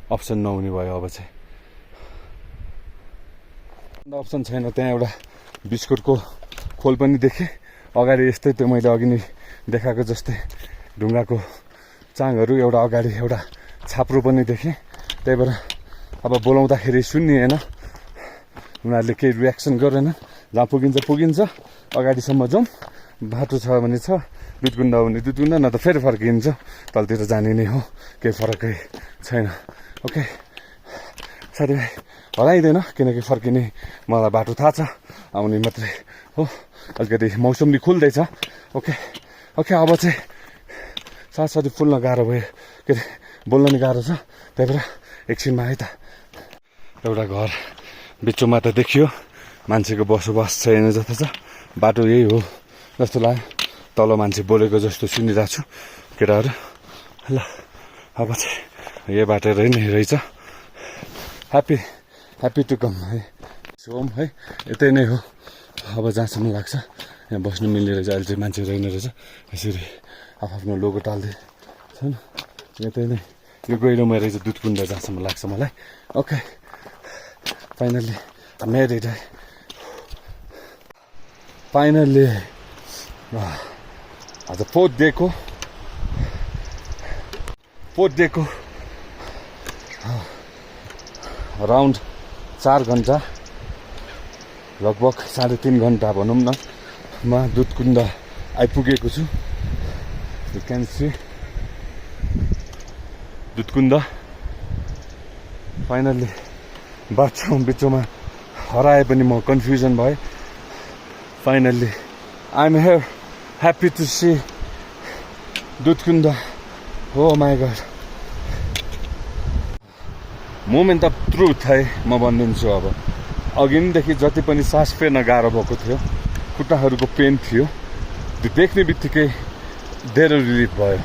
अप्सन नहुने भयो अब चाहिँ अप्सन छैन त्यहाँ एउटा बिस्कुटको खोल पनि देखेँ अगाडि यस्तै त्यो मैले अघि नै देखाएको जस्तै ढुङ्गाको चाङहरू एउटा अगाडि एउटा छाप्रो पनि देखेँ त्यही भएर अब बोलाउँदाखेरि सुन्निएन उनीहरूले केही रियाक्सन गरेन जहाँ पुगिन्छ अगाडिसम्म जाउँ बाटो छ भने छ दुधकुण्ड भने दुधकुण्ड न त फेरि फर्किन्छ तलतिर जाने नै हो केही फरकै छैन ओके साथीभाइ हराइँदैन किनकि फर्किने मलाई बाटो थाहा छ आउने मात्रै हो अलिकति मौसम नि खुल्दैछ ओके अब चाहिँ साथसाथै फुल्न गाह्रो भयो के अरे बोल्न नि गाह्रो छ त्यही भएर एकछिनमा है त एउटा घर बिचमा त देखियो मान्छेको बसोबास छैन जस्तो छ बाटो यही हो जस्तो लाग्यो तल मान्छे बोलेको जस्तो सुनिरहेको छु केटाहरू ल अब चाहिँ यही बाटो नै रहेछ ह्याप्पी टु कम है होम है यतै नै हो अब जहाँसम्म लाग्छ यहाँ बस्नु मिल्ने रहेछ अहिले चाहिँ मान्छे रहेन रहेछ यसरी आफ्नो लोगो टाल्दै छन् यतै नै यो गहिरोमा रहेछ दुधकुण्ड जहाँसम्म लाग्छ मलाई ओके फाइनल्ली म्यारिड है फाइनल्ली आज फोर्थ डेको अराउन्ड 4 घन्टा लगभग 3.5 घन्टा भनौँ न म दुधकुण्ड आइपुगेको छु you can see Dudhkunda finally बाटो बिचमा हराए पनि म कन्फ्युजन भएँ finally I am here happy to see Dudhkunda हो my god moment of truth है म भनिदिन्छु अब अघि नैदेखि जति पनि सास फेर्न गाह्रो भएको थियो खुट्टाहरूको पेन थियो त्यो देख्ने बित्तिकै धेरै रिलिफ भयो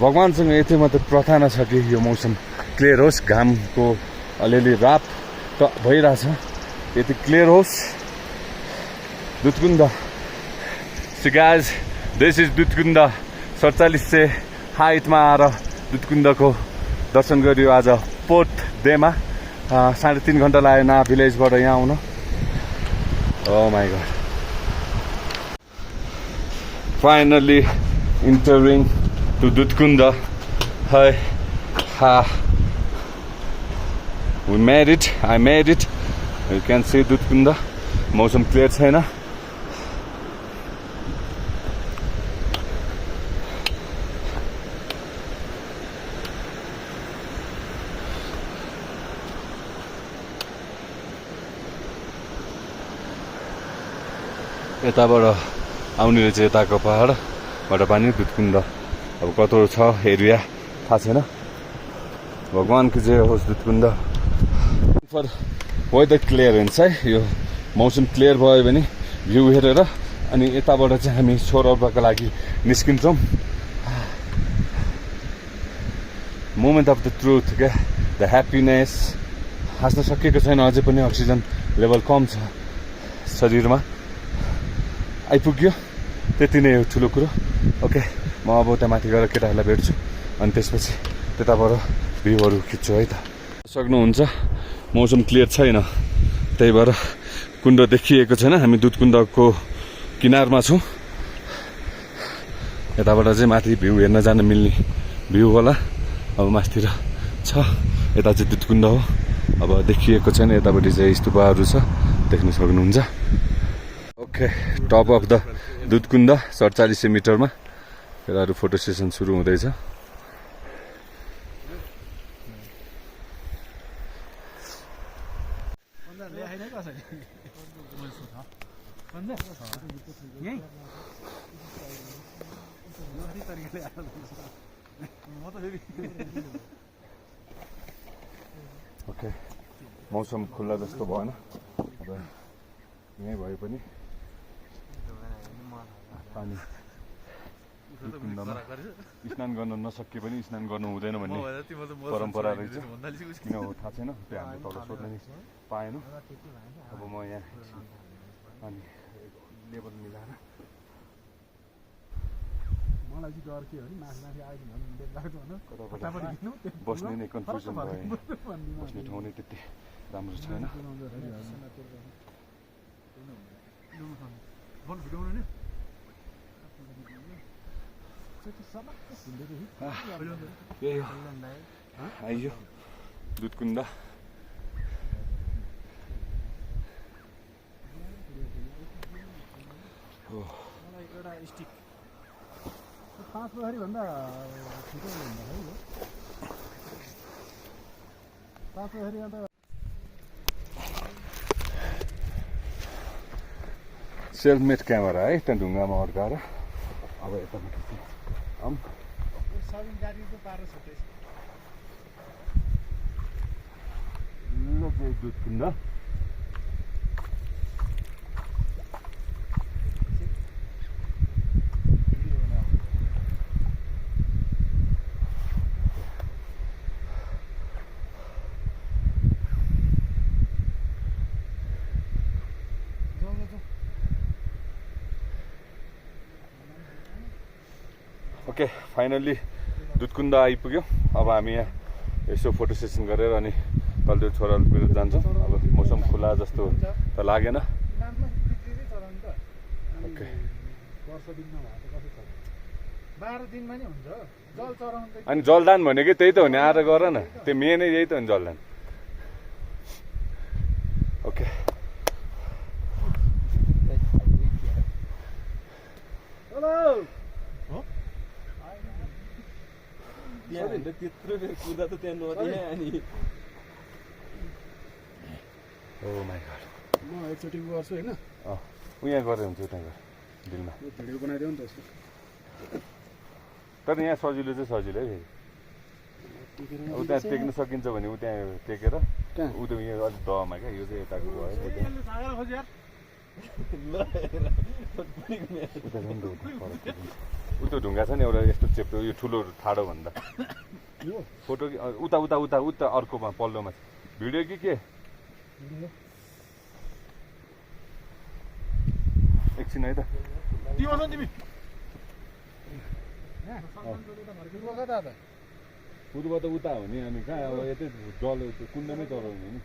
भगवान्सँग यति मात्र प्रार्थना छ कि यो मौसम क्लियर होस् घामको अलिअलि रात त भइरहेछ यति क्लियर होस् दुधकुन्द So guys, this is दुधकुन्द 47 से हाइटमा आएर दुधकुन्दको दर्शन गरियो आज 4th डेमा 3.5 घण्टा लाग्यो ना भिलेजबाट यहाँ आउन Oh my god Finally entering to दुधकुन्द Hi We made it, I made it You can see दुधकुन्द मौसम क्लियर छैन यताबाट आउने रहेछ यताको पहाडबाट पानी दुधकुन्द अब कत्रो छ एरिया थाहा छैन भगवानको जय होस् दुधकुन्द फर वेदर क्लियरेन्स है यो मौसम क्लियर भयो भने भ्यू हेरेर अनि यताबाट चाहिँ हामी छोराउनको लागि निस्किन्छौँ मोमेन्ट अफ द ट्रुथ क्या द ह्याप्पिनेस हाँस्न सकेको छैन अझै पनि अक्सिजन लेभल कम छ शरीरमा आइपुग्यो त्यति नै हो ठुलो कुरो ओके म अब उता माथि गएर केटाहरूलाई भेट्छु अनि त्यसपछि त्यताबाट भ्यूहरू खिच्छु है त सक्नुहुन्छ मौसम क्लियर छैन त्यही भएर कुण्ड देखिएको छैन हामी दुधकुन्दको किनारमा छौँ यताबाट चाहिँ माथि भ्यू हेर्न जान मिल्ने भ्यू होला अब माथितिर छ यता चाहिँ दुधकुन्द हो अब देखिएको छैन यतापट्टि चाहिँ स्तूपहरू छ देख्न सक्नुहुन्छ ओके टप अफ द दुधकुन्द 47 मिटरमा केटाहरू फोटो सेसन सुरु हुँदैछ ओके मौसम खुल्ला जस्तो भएन अब यहीँ भए पनि पानी दुधकुन्दमा स्नान गर्न नसके पनि स्नान गर्नु हुँदैन भन्ने परम्परा रहेछ किन हो थाहा छैन त्यो हामीले तल सोध्न पाएनौँ अब म यहाँ अनि लेबर मिलाएर बस्ने नै कन्फ्युजन भयो बस्ने ठाउँ नै त्यति राम्रो छैन आइयो दुधकुन्द सेल्फ मेड क्यामेरा है त्यहाँ ढुङ्गामा अड्काएर अब यता दुधकुन्द ओके फाइनल्ली दुधकुन्द आइपुग्यो अब हामी यहाँ यसो फोटो सेसन गरेर अनि तलदेव छोराहरू जान्छौँ अब मौसम खुला जस्तो त लागेन ओके अनि जलदान भनेकै त्यही त हो नि आएर गर न त्यो मेनै यही त हो नि जलदान ओके त्यत्रो बेर कुदा त त्यहाँ नदिए अनि ओ माय गॉड म एकचोटि गर्छु हैन उहाँ गरे हुन्छ उता गएर दिनमा भिडियो बनाइदेऊ नि त यसको तर यहाँ सजिलो चाहिँ सजिलो है उता टेक्न सकिन्छ भने उता टेकेर उता यहाँ अलिक दहमा क्या यो चाहिँ यताको भयो उता ढुङ्गा छ नि एउटा यस्तो चेप्टो यो ठुलो ठाडो भन्दा फोटो उता उता उता उता अर्कोमा पल्लोमा भिडियो कि के एकछिन है त पूर्व त उता हो नि अनि कहाँ अब यतै जल कुण्डमै चढाउने नि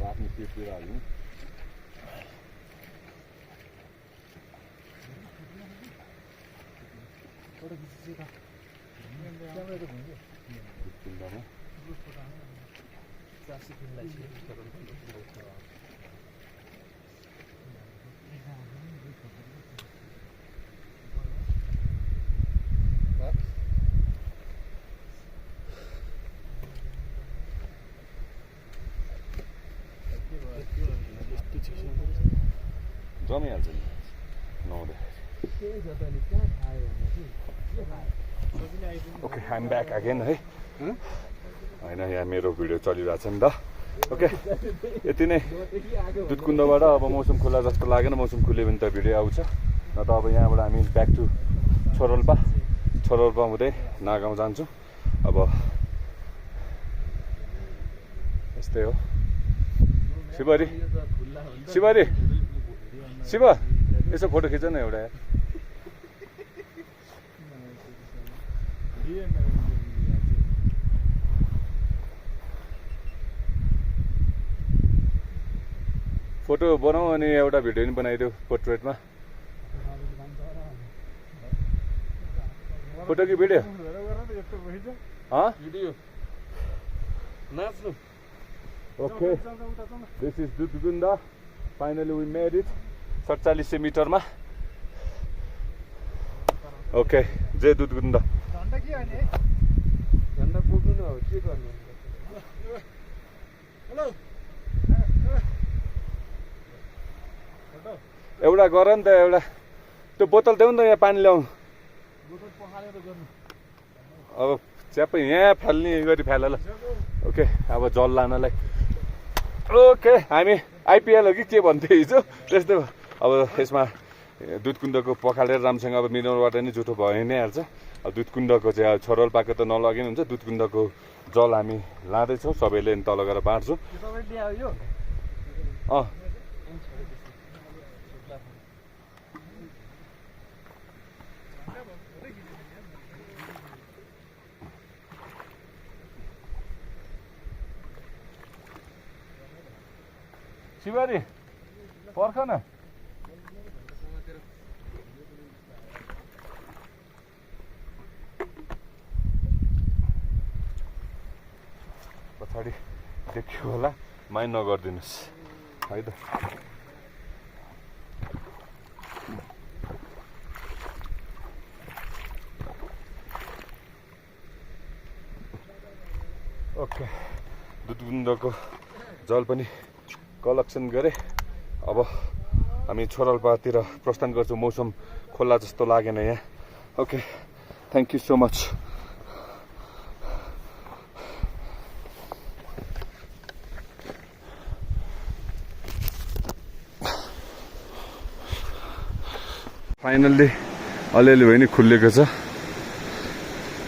आफ्नो सेफतिर हाल्नु जमिहाल्छ नि ओके आइम ब्याक अगेन है होइन यहाँ मेरो भिडियो चलिरहेछ नि त ओके यति नै दुधकुण्डबाट अब मौसम खुल्ला जस्तो लागेन मौसम खुल्यो भने त भिडियो आउँछ न त अब यहाँबाट हामी ब्याक टु छोरोल्पा हुँदै नागाउँ जान्छौँ अब यस्तै हो शिवरी शिव यसो फोटो खिच न एउटा फोटो बनाऊ अनि एउटा भिडियो पनि बनाइदेऊ पोर्ट्रेटमा फोटो कि भिडियो नाच्नु okay this is Dudhkunda finally we made it 4700 मिटरमा ओके जय दुधकुण्ड झन्डा बोक्नु हो के गर्नु एउटा गर नि त एउटा त्यो बोतल देऊ नि त यहाँ पानी ल्याउनु अब च्यापै यहाँ फाल्ने गरी फाल ल ओके अब जल लानलाई ओके हामी आइपिएल हो कि के भन्थ्यो हिजो त्यस्तो अब यसमा दुधकुण्डको पखालेर राम्रोसँग अब मिनरल वाटर नै जुठो भयो नै हाल्छ अब दुधकुण्डको चाहिँ अब छोरोल्पाको त नलगे हुन्छ दुधकुण्डको जल हामी लाँदैछौँ सबैले तल गएर बाँड्छौँ शिवरी पर्ख न पछाडि देखियो होला माइन्ड नगरिदिनुहोस् है त ओके दुधकुण्डको जल पनि कलेक्सन गरे अब हामी छोरोल्पातिर प्रस्थान गर्छौँ मौसम खोला जस्तो लागेन यहाँ okay thank you so much finally अलिअलि भयो नि खुलेको छ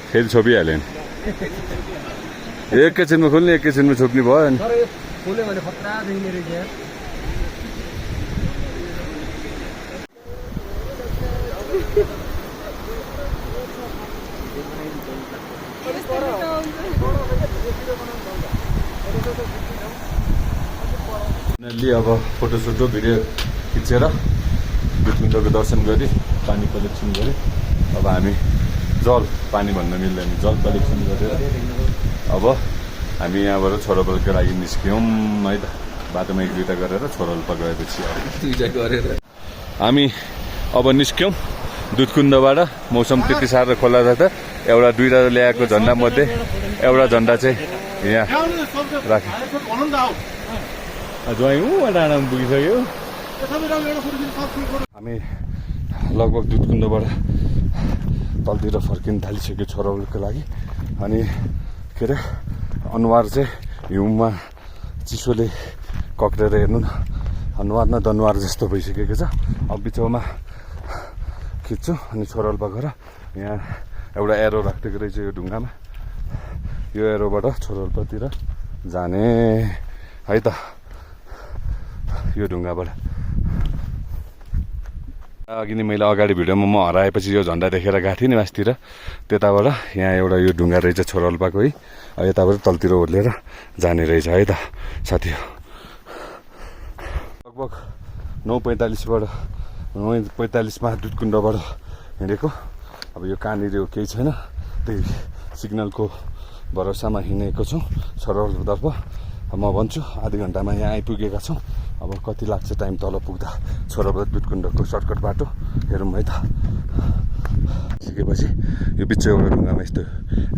फेरि छोपिहाल्यो नि एकैछिनमा खोल्ने एकैछिनमा छोप्ने भयो नि खोल्यो भने खतरा देखिने रहेछ यहाँ अब फोटोसोटो भिडियो खिचेर दुधकुण्डको दर्शन गरी पानी कलेक्सन गरे अब हामी जल पानी भन्न मिल्दैन जल कलेक्सन गरेर अब हामी यहाँबाट छोरोल्पाको लागि निस्क्यौँ है त बाटोमा एक दुईवटा गरेर छोरोल्पा गएपछि दुईटा गरेर हामी अब निस्क्यौँ दुधकुण्डबाट मौसम त्यति साह्रो खोला छ त एउटा दुईवटा ल्याएको झन्डा मध्ये एउटा झन्डा चाहिँ यहाँ राख्यो ज्वाइँ डाँडामा पुगिसक्यो हामी लगभग दुधकुण्डबाट तलतिर फर्किन थालिसक्यो छोरोल्पाको लागि अनि के अरे अनुहार चाहिँ हिउँमा चिसोले कक्रेर हेर्नु न अनुहार न दनुहार जस्तो भइसकेको छ। अब बिचौमा खिच्छु अनि छोरोल्पा गएर यहाँ एउटा एरो राखिदिएको रहेछ यो ढुङ्गामा, यो एरोबाट छोरोल्पातिर जाने है त, यो ढुङ्गाबाट। अघि नै मैले अगाडि भिडियोमा म हराएपछि यो झन्डा देखेर गएको थिएँ नि मासतिर, त्यताबाट यहाँ एउटा यो ढुङ्गा रहेछ छोरोल्पाको है, यताबाट तलतिर ओर्लेर जाने रहेछ है त साथी। लगभग 9:45बाट 9:45मा दुधकुण्डबाट हिँडेको। अब यो कहाँनिर केही छैन, त्यही सिग्नलको भरोसामा हिँडेको छौँ छोरोल्पातर्फ। म भन्छु आधी घन्टामा यहाँ आइपुगेका छौँ। अब कति लाग्छ टाइम तल पुग्दा छोरोल्पा दुधकुण्डको सर्टकट बाटो हेरौँ है त। सिकेपछि यो बिच एउटा ढुङ्गामा यस्तो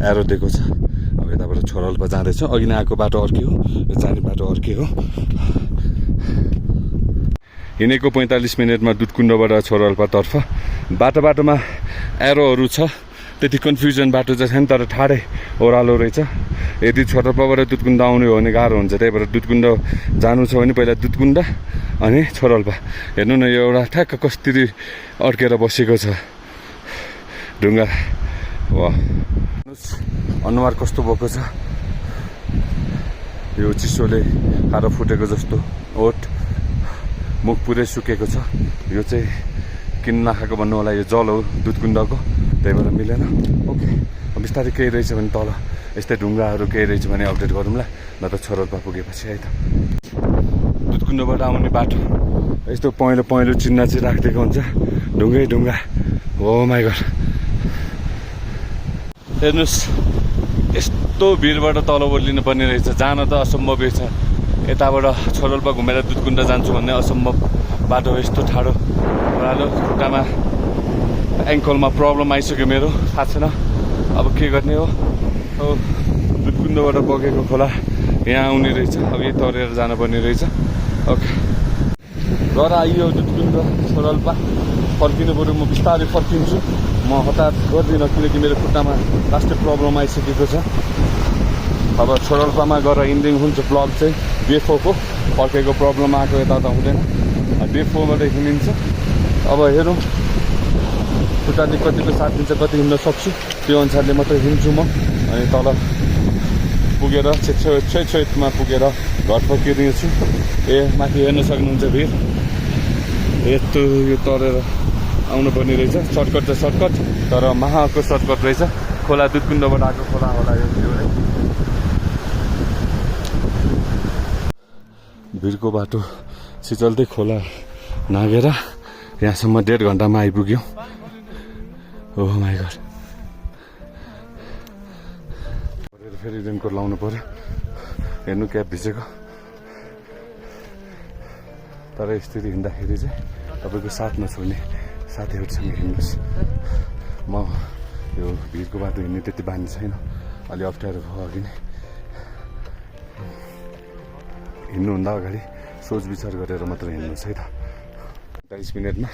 एरो दिएको छ। अब यताबाट छोरोल्पा जाँदैछ, अघि नै आएको बाटो अर्कै हो, यो जाने बाटो अर्कै हो। हिँडेको 45 मिनटमा दुधकुण्डबाट छोरोल्पातर्फ। बाटोमा एरोहरू छ, त्यति कन्फ्युजन बाटो चाहिँ छैन, तर ठाडै ओह्रालो रहेछ। यदि छोरोल्पाबाट दुधकुण्ड आउने हो भने गाह्रो हुन्छ, त्यही भएर दुधकुण्ड जानु छ भने पहिला दुधकुण्ड अनि छोरोल्पा। हेर्नु न यो एउटा ठ्याक्क कसरी अड्केर बसेको छ ढुङ्गा। वाह, अनुहार कस्तो भएको छ, यो चिसोले खारो फुटेको जस्तो ओठ, मुख पुरै सुकेको छ। यो चाहिँ किन नखाएको भन्नु होला, यो जल हो दुधकुण्डको, त्यही भएर मिलेन। ओके, बिस्तारै केही रहेछ भने तल यस्तै ढुङ्गाहरू केही रहेछ भने अपडेट गरौँला, न त छोरोल्पा पुगेपछि है त। दुधकुण्डबाट आउने बाटो यस्तो पहेँलो पहेँलो चिन्ह चाहिँ राखिदिएको हुन्छ, ढुङ्गै ढुङ्गा। हो माइ गड, हेर्नुहोस् यस्तो भिरबाट तल ओर्लिनु पर्ने रहेछ, जान त असम्भवै छ। यताबाट छोरोल्पा घुमेर दुधकुण्ड जान्छु भन्ने असम्भव बाटो, यस्तो ठाडो ओह्रालो, खुट्टामा एङ्कलमा प्रब्लम आइसक्यो मेरो, थाहा छैन अब के गर्ने हो। अब दुधकुण्डबाट बगेको खोला यहाँ आउने रहेछ, अब यही तरेर जानुपर्ने रहेछ। ओके, घर आइयो दुधकुण्ड छोरोल्पा, फर्किनु पऱ्यो। म बिस्तारै फर्किन्छु, म हतार गर्दिनँ किनकि मेरो खुट्टामा लास्टै प्रब्लम आइसकेको छ। अब छोरोल्पामा गएर इन्डिङ हुन्छ ब्लग चाहिँ BFO को, फर्केको प्रब्लम आएको यता हुँदैन, BFO बाट हिँडिन्छ। अब हेरौँ खुट्टाले कतिको साथ दिन्छ, कति हिँड्न सक्छु त्यो अनुसारले मात्रै हिँड्छु म। अनि तल पुगेर छेउमा पुगेर घर फर्किदिन्छु। ए माथि हेर्न सक्नुहुन्छ भिर, यस्तो यो तरेर आउनुपर्ने रहेछ। सर्टकट त सर्टकट, तर महाको सर्टकट रहेछ। खोला दुधकुण्डबाट आएको खोला होला यो है। भिरको बाटो सिचल्दै खोला नागेर यहाँसम्म 1.5 घन्टामा आइपुग्यो। ओह माइ गड, फेरि रेनकोट लाउनु पर्यो। हेर्नु क्याप भिजेको, तर यसरी हिँड्दाखेरि चाहिँ तपाईँको साथ नछोड्ने साथीहरूसँग हिँड्नुहोस्। म यो भिरको बाटो हिँड्ने त्यति बानी छैन, अलि अप्ठ्यारो भयो। अघि नै हिँड्नुभन्दा अगाडि सोच विचार गरेर मात्र हिँड्नुहोस् है त। 45 मिनटमा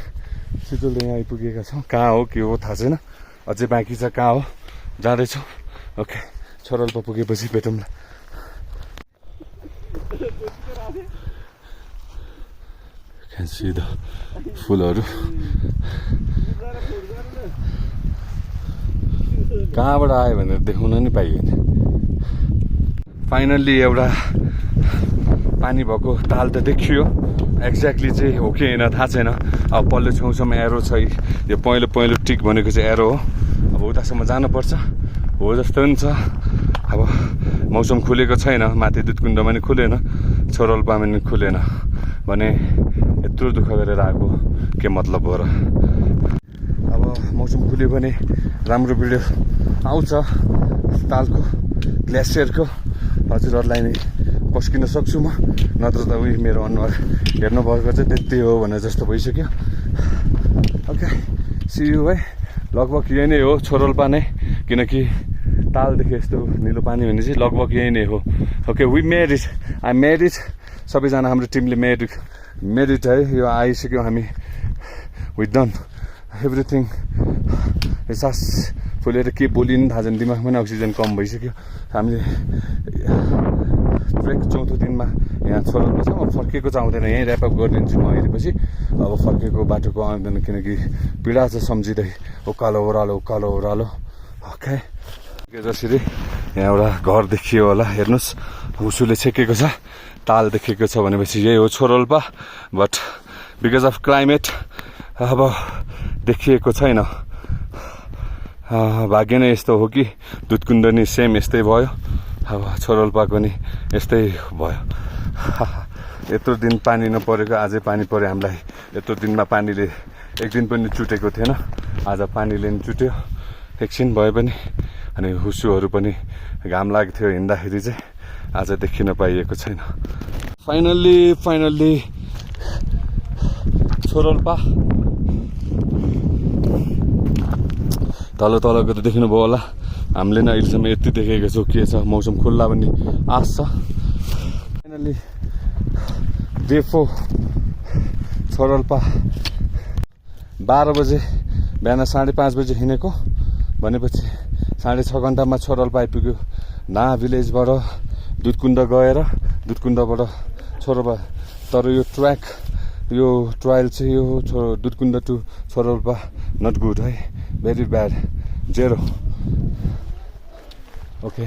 सिजलले यहाँ आइपुगेका छौँ। कहाँ हो के हो थाहा छैन, अझै बाँकी छ, कहाँ हो जाँदैछौँ। ओके, छोरोल्पा पुगेपछि भेटौँला। क्यान सी द फुलहरू कहाँबाट आयो भनेर देखाउन नि पाइएन। फाइनल्ली एउटा पानी भएको ताल त देखियो, एक्ज्याक्टली चाहिँ हो कि होइन थाहा छैन। अब पल्लो छेउछाउमा एरो छ, यो पहेँलो पहेँलो टिक भनेको चाहिँ एरो हो। अब उतासम्म जानुपर्छ, हो जस्तो पनि छ। अब मौसम खुलेको छैन, माथि दुधकुण्डमा नि खुलेन, छोरोल्पामा नि खुलेन भने यत्रो दुःख गरेर आएको के मतलब हो र। अब मौसम खुल्यो भने राम्रो भिडियो आउँछ तालको, ग्लेसियरको, हजुरहरूलाई नै पस्किन सक्छु म। नत्र त उही मेरो अनुहार हेर्नुभएको चाहिँ त्यति हो भने जस्तो भइसक्यो। ओके, सी यू है। लगभग यही नै हो छोरोल्पा नै, किनकि तालदेखि यस्तो निलो पानी भने चाहिँ लगभग यही नै हो। Okay, we made it, I made it. सबैजना हाम्रो टिमले मेड इट है। यो आइसक्यौँ हामी, वी डन एभ्रिथिङ। सास फुलेर के बोलिनु थाहा छैन, दिमागमा नै अक्सिजन कम भइसक्यो। हामीले ट्रेक चौथो दिनमा यहाँ छोड्नु छ। म फर्केको चाहिँ आउँदैन, यहीँ ऱ्यापअप गरिदिन्छु म आएपछि। अब फर्केको बाटोको आउँदैन किनकि पीडा छ सम्झिँदै उकालो ओह्रालो। ओके जसरी यहाँ एउटा घर देखियो होला, हेर्नुहोस् हुसुले छेकेको छ, ताल देखेको छ भनेपछि यही हो छोरोल्पा। बट बिकज अफ क्लाइमेट अब देखिएको छैन। भाग्य नै यस्तो हो कि दुधकुण्ड नि सेम यस्तै भयो, अब छोरोल्पाको नि यस्तै भयो। यत्रो दिन पानी नपरेको आजै पानी पर्यो हामीलाई। यत्रो दिनमा पानीले एक दिन पनि चुटेको थिएन, आज पानीले नि चुट्यो एकछिन भए पनि। अनि हुसुहरू पनि घाम लाग्थ्यो हिँड्दाखेरि चाहिँ आज देखिन पाइएको छैन। फाइनल्ली छोरोल्पा तलको त देख्नुभयो होला, हामीले नै अहिलेसम्म यति देखेको छौँ। के छ मौसम खुल्ला भन्ने आश छ। फाइनल्ली डे 4 छोरोल्पा 12 बजे बिहान 5:30 बजे हिँडेको भनेपछि 6.5 घन्टामा छोरोल्पा आइपुग्यो। ना भिलेजबाट दुधकुण्ड गएर दुधकुण्डबाट छोरोल्पा। तर यो ट्रायल चाहिँ यो दुधकुण्ड टु छोरोल्पा नट गुड है, भेरी ब्याड, 0। ओके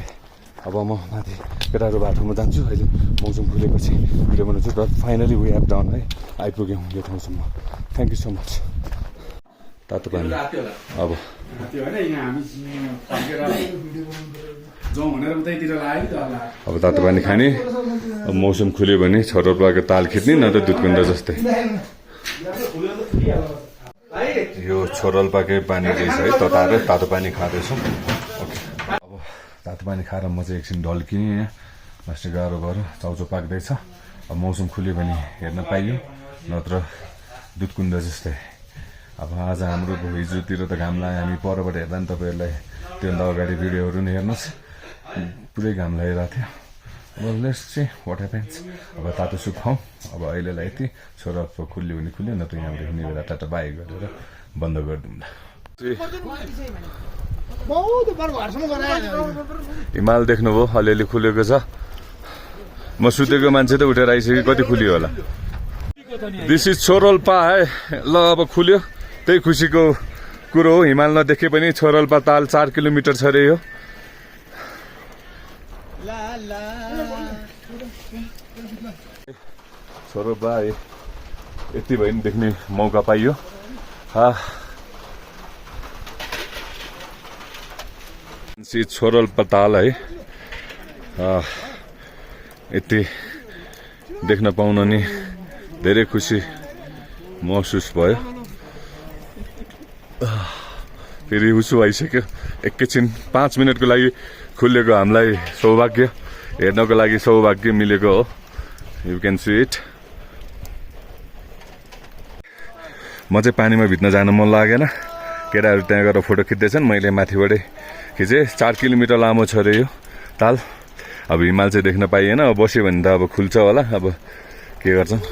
अब म माथि केटाहरू बाटोमा जान्छु। अहिले मौसम खुलेपछि भिडियो बनाउँछु। तर फाइनली वी हेभ डन है, आइपुग्यौँ यो ठाउँसम्म। Thank you so much. तातो पानी अब तातो पानी खाने। अब मौसम खुल्यो भने छोरोल्पाको ताल खिच्ने, न त दुधकुण्ड जस्तै। यो छोरोल्पाकै पानी रहेछ है, तताएर तातो पानी खाँदैछौँ। ओके अब तातो पानी खाएर म चाहिँ एकछिन ढल्किने। यहाँ लास्ट गाह्रो भयो, चाउचाउ पाक्दैछ। अब मौसम खुल्यो भने हेर्न पाइयो, नत्र दुधकुण्ड जस्तै। अब आज हाम्रो हिजोतिर त घाम लाग्यो, हामी परबाट हेर्दा नि तपाईँहरूलाई त्योभन्दा अगाडि भिडियोहरू नि हेर्नुहोस्, पुरै घाम लागिरहेको थियो। अब लेट्स सी व्हाट ह्यापन्स। अब तातो सुप खाउँ। अब अहिलेलाई यति, छोरोल्पा खुल्यो भने खुल्यो, नत्र यहाँबाट हिँड्ने बेला टाटा बाई गरेर बन्द गरिदिउँला। हिमाल देख्नुभयो अलिअलि खुलेको छ। म सुतेको मान्छे त उठेर आइसक्यो, कति खुल्यो होला। दिस इज छोरोल्पा है। ल अब खुल्यो, त्यही खुसीको कुरो हो। हिमाल नदेखे पनि छोरोल्पा ताल 4 किलोमिटर छ अरे यो। छोरोल्पा यति भयो नि देख्ने मौका पाइयो। छोरोल्पा ताल है, यति देख्न पाउन नि धेरै खुसी महसुस भयो। फेरि हुसु आइसक्यो। एकैछिन 5 मिनटको लागि खुलेको हामीलाई सौभाग्य, हेर्नको लागि सौभाग्य मिलेको हो। You can see it. म चाहिँ पानीमा भित्न जान मन लागेन। केटाहरू त्यहाँ गएर फोटो खिच्दैछन्, मैले माथिबाटै खिचेँ। 4 किलोमिटर लामो छ अरे यो ताल। अब हिमाल चाहिँ देख्न पाइएन। अब बस्यो भने त अब खुल्छ होला, अब के गर्छन्।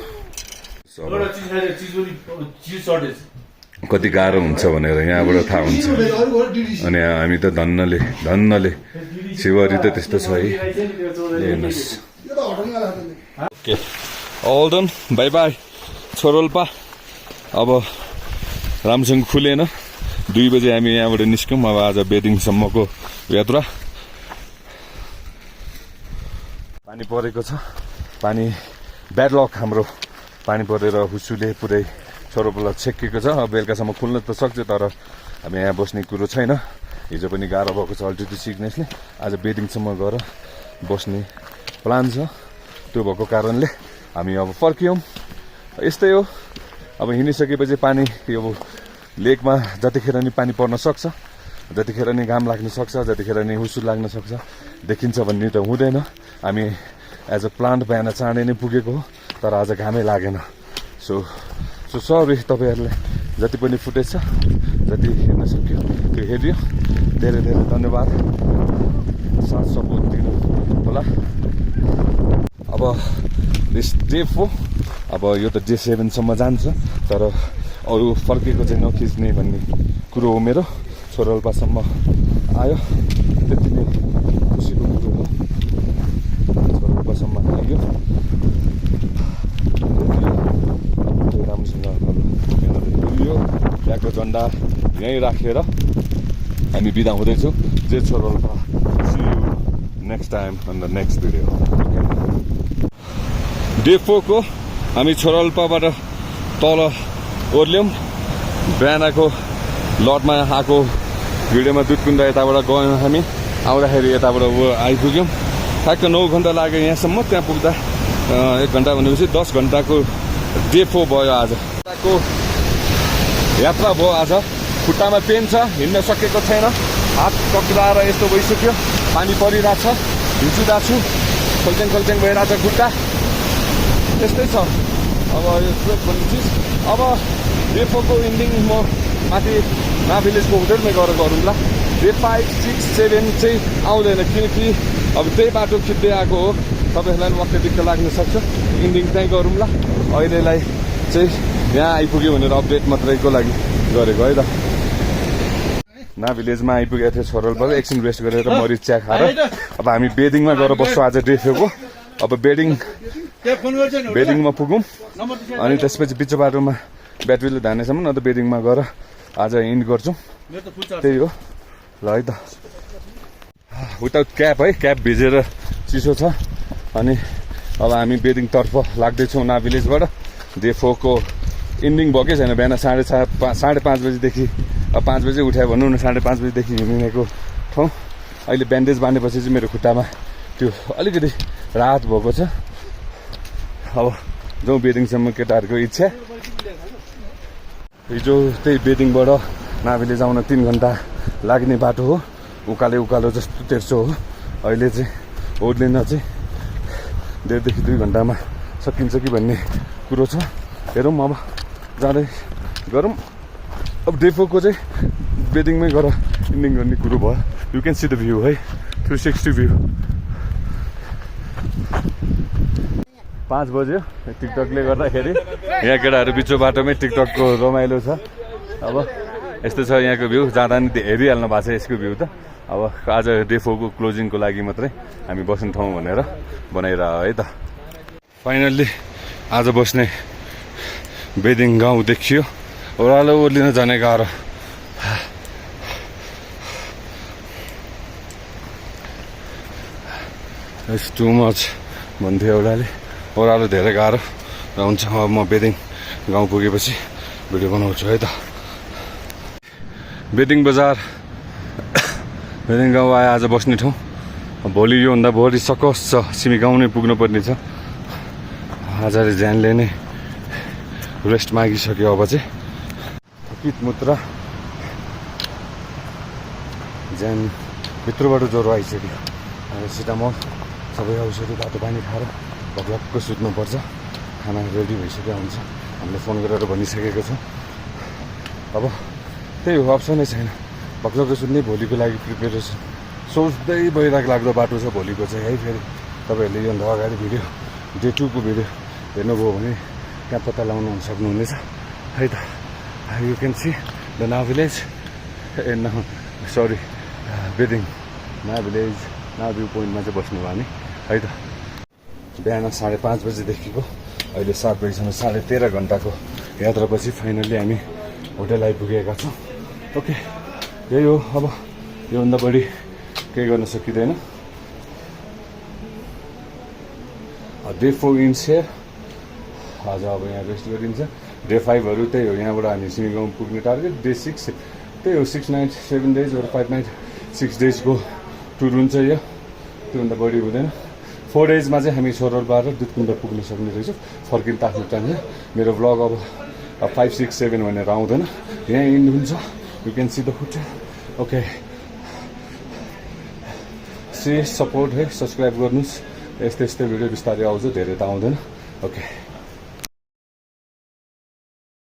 कति गाह्रो हुन्छ भनेर यहाँबाट थाहा हुन्छ। अनि हामी त धन्नले शिवरी त त्यस्तो छ है। हेर्नुहोस् okay all done, bye bye Chhorolpa. अब राम्रोसँग खुलेन। 2 बजे हामी यहाँबाट निस्क्यौँ। अब आज बेदिङसम्मको यात्रा। पानी परेको छ, पानी ब्याड लक हाम्रो। पानी परेर हुसुले पुरै छोरोल्पा छेकेको छ। अब बेलुकासम्म खुल्न त सक्छ, तर अब यहाँ बस्ने कुरो छैन। हिजो पनि गाह्रो भएको छ अल्टिट्युड सिक्नेसले। आज बेदिङसम्म गएर बस्ने प्लान छ। त्यो भएको कारणले हामी अब फर्कियौँ। यस्तै हो, अब हिँडिसकेपछि पानी यो लेकमा जतिखेर नि पानी पर्न सक्छ, जतिखेर नि घाम लाग्न सक्छ, जतिखेर नि हुसु लाग्न सक्छ। देखिन्छ भन्ने त हुँदैन। हामी एज अ प्लान्ट बिहान चाँडै नै पुगेको हो, तर आज घामै लागेन। सो सरी तपाईँहरूलाई जति पनि फुटेज छ, जति हेर्न सक्यो त्यो हेऱ्यो। धेरै धेरै धन्यवाद, साथ सपोर्ट दिनु होला। अब दिस डे 4, अब यो त डे 7सम्म जान्छ, तर अरू फर्केको चाहिँ नखिच्ने भन्ने कुरो हो मेरो। छोरोल्पासम्म आयो, त्यति नै खुसीको कुरो हो। छोरोल्पा मौसम लाग्यो राम्रोसँग यो त्यहाँको झन्डा यहीँ राखेर हामी बिदा हुँदैछौँ जे Chhorolpa see you next time on the next video day 4 को हामी छोरोल्पाबाट तल ओर्ल्यौँ बिहानको लटमा आएको भिडियोमा दुधकुण्ड यताबाट गयौँ हामी आउँदाखेरि यताबाट आइपुग्यौँ ठ्याक्क 9 घन्टा लाग्यो यहाँसम्म त्यहाँ पुग्दा 1 घन्टा भनेपछि 10 घन्टाको डे 4 भयो आज यात्रा भयो आज खुट्टामा पेन छ हिँड्न सकेको छैन हात कक्राएर यस्तो भइसक्यो पानी परिरहेछ भिजिरहेको छु खोल्च्याङ भइरहेछ खुट्टा त्यस्तै छ अब यो ट्रेक भन्ने चिज अब डे 4 को इन्डिङ म माथि ना भिलेजको होटेलमै गएर गरौँला डे 5, 6, 7 चाहिँ आउँदैन किनकि अब त्यही बाटो खिच्दै आएको हो तपाईँहरूलाई पनि वक्कै दिक्क लाग्न सक्छ इन्डिङ त्यहीँ गरौँला अहिलेलाई चाहिँ यहाँ आइपुग्यो भनेर अपडेट मात्रैको लागि गरेको है त ना भिलेजमा आइपुगेको थियो छोरोल्पाको एकछिन रेस्ट गरेर मरिच चिया खाएर अब हामी बेडिङमा गएर बस्छौँ आज डे 4 को अब बेडिङमा पुगौँ अनि त्यसपछि बिच बाटोमा ब्याट्रीले धानेसम्म न त बेडिङमा गएर आज इन्ड गर्छौँ त्यही हो ल है त विदाउट क्याप है क्याप भिजेर चिसो छ अनि अब हामी बेडिङतर्फ लाग्दैछौँ ना भिलेजबाट डे 4 को इन्डिङ भएकै छैन बिहान 5:30 बजीदेखि 5 बजी उठायो भनौँ न 5:30 बजीदेखि हिँडेको ठाउँ अहिले ब्यान्डेज बाँधेपछि चाहिँ मेरो खुट्टामा त्यो अलिकति राहत भएको छ अब जाउँ बेडिङसम्म केटाहरूको इच्छा हिजो त्यही बेडिङबाट ना भिलेज आउन 3 घन्टा लाग्ने बाटो हो उकालो जस्तो तेर्सो हो अहिले चाहिँ ओर्लिन चाहिँ 1.5 2 घन्टामा सकिन्छ कि भन्ने कुरो छ हेरौँ अब जाँदै गरौँ अब डे 4 को चाहिँ बेडिङमै गएर इन्डिङ गर्ने कुरो भयो you can see the view है 360 भ्यू 5 बज्यो टिकटकले गर्दाखेरि यहाँ केटाहरू बिचो बाटोमै टिकटकको रमाइलो छ अब यस्तो छ यहाँको भ्यू जाँदा नि हेरिहाल्नु भएको छ यसको भ्यू त अब आज डे 4 को क्लोजिङको लागि मात्रै हामी बस्ने ठाउँ भनेर बनाइरह है त फाइनल्ली आज बस्ने बेडिङ गाउँ देखियो ओह्रालो ओर्लिन जाने गाह्रो इट्स टु मच भन्थ्यो एउटाले ओह्रालो धेरै गाह्रो र हुन्छ अब म बेडिङ गाउँ पुगेपछि भिडियो बनाउँछु है त बेडिङ बजार बेडिङ गाउँ आयो आज बस्ने ठाउँ भोलि योभन्दा भोलि सकस छ सिमी गाउँ नै पुग्नुपर्ने छ आजले ज्यानले नै रेस्ट मागिसक्यो अब चाहिँ थकित मुद्रा ज्यान भित्रबाट ज्वरो आइसक्यो सिटामल सबै औषधी बाटो पानी खाएर भक्लक्क सुत्नुपर्छ खाना रेडी भइसक्यो हुन्छ हामीले फोन गरेर भनिसकेको छौँ अब त्यही हो अप्सनै छैन भक्लक्क सुत्ने भोलिको लागि प्रिपेरेसन सोच्दै भइरहेको लाग्दो बाटो छ भोलिको चाहिँ है फेरि तपाईँहरूले योभन्दा अगाडि भिडियो डे 2 को भिडियो हेर्नुभयो भने त्यहाँ पत्ता लगाउनु सक्नुहुनेछ है त यु क्यान सी द ना भिलेज बेडिङ ना भिलेज ना भ्यू पोइन्टमा चाहिँ बस्नुभयो नि है त बिहान 5:30 बजीदेखिको अहिले 7 बजीसम्म 13.5 घन्टाको यात्रापछि फाइनल्ली हामी होटेल आइपुगेका छौँ ओके यही हो अब योभन्दा बढी केही गर्न सकिँदैन डे 4 इन्स हियर आज अब यहाँ रेस्ट गरिन्छ डे 5 हरू त्यही हो यहाँबाट हामी सिमी गाउँ पुग्ने टार्गेट डे 6 त्यही हो 6 नाइट 7 डेज अरू 5 नाइट 6 डेजको टुर हुन्छ यो त्योभन्दा बढी हुँदैन 4 डेजमा चाहिँ हामी छोरोल्पा र दुधकुण्ड पुग्न सक्ने रहेछौँ फर्किन्छ आफ्नो टाइममा मेरो ब्लग अब 5, 6, 7 भनेर आउँदैन यहाँ इन्ड हुन्छ you can see the hotel okay say support है सब्सक्राइब गर्नुहोस् यस्तै भिडियो बिस्तारै आउँछ धेरै त आउँदैन ओके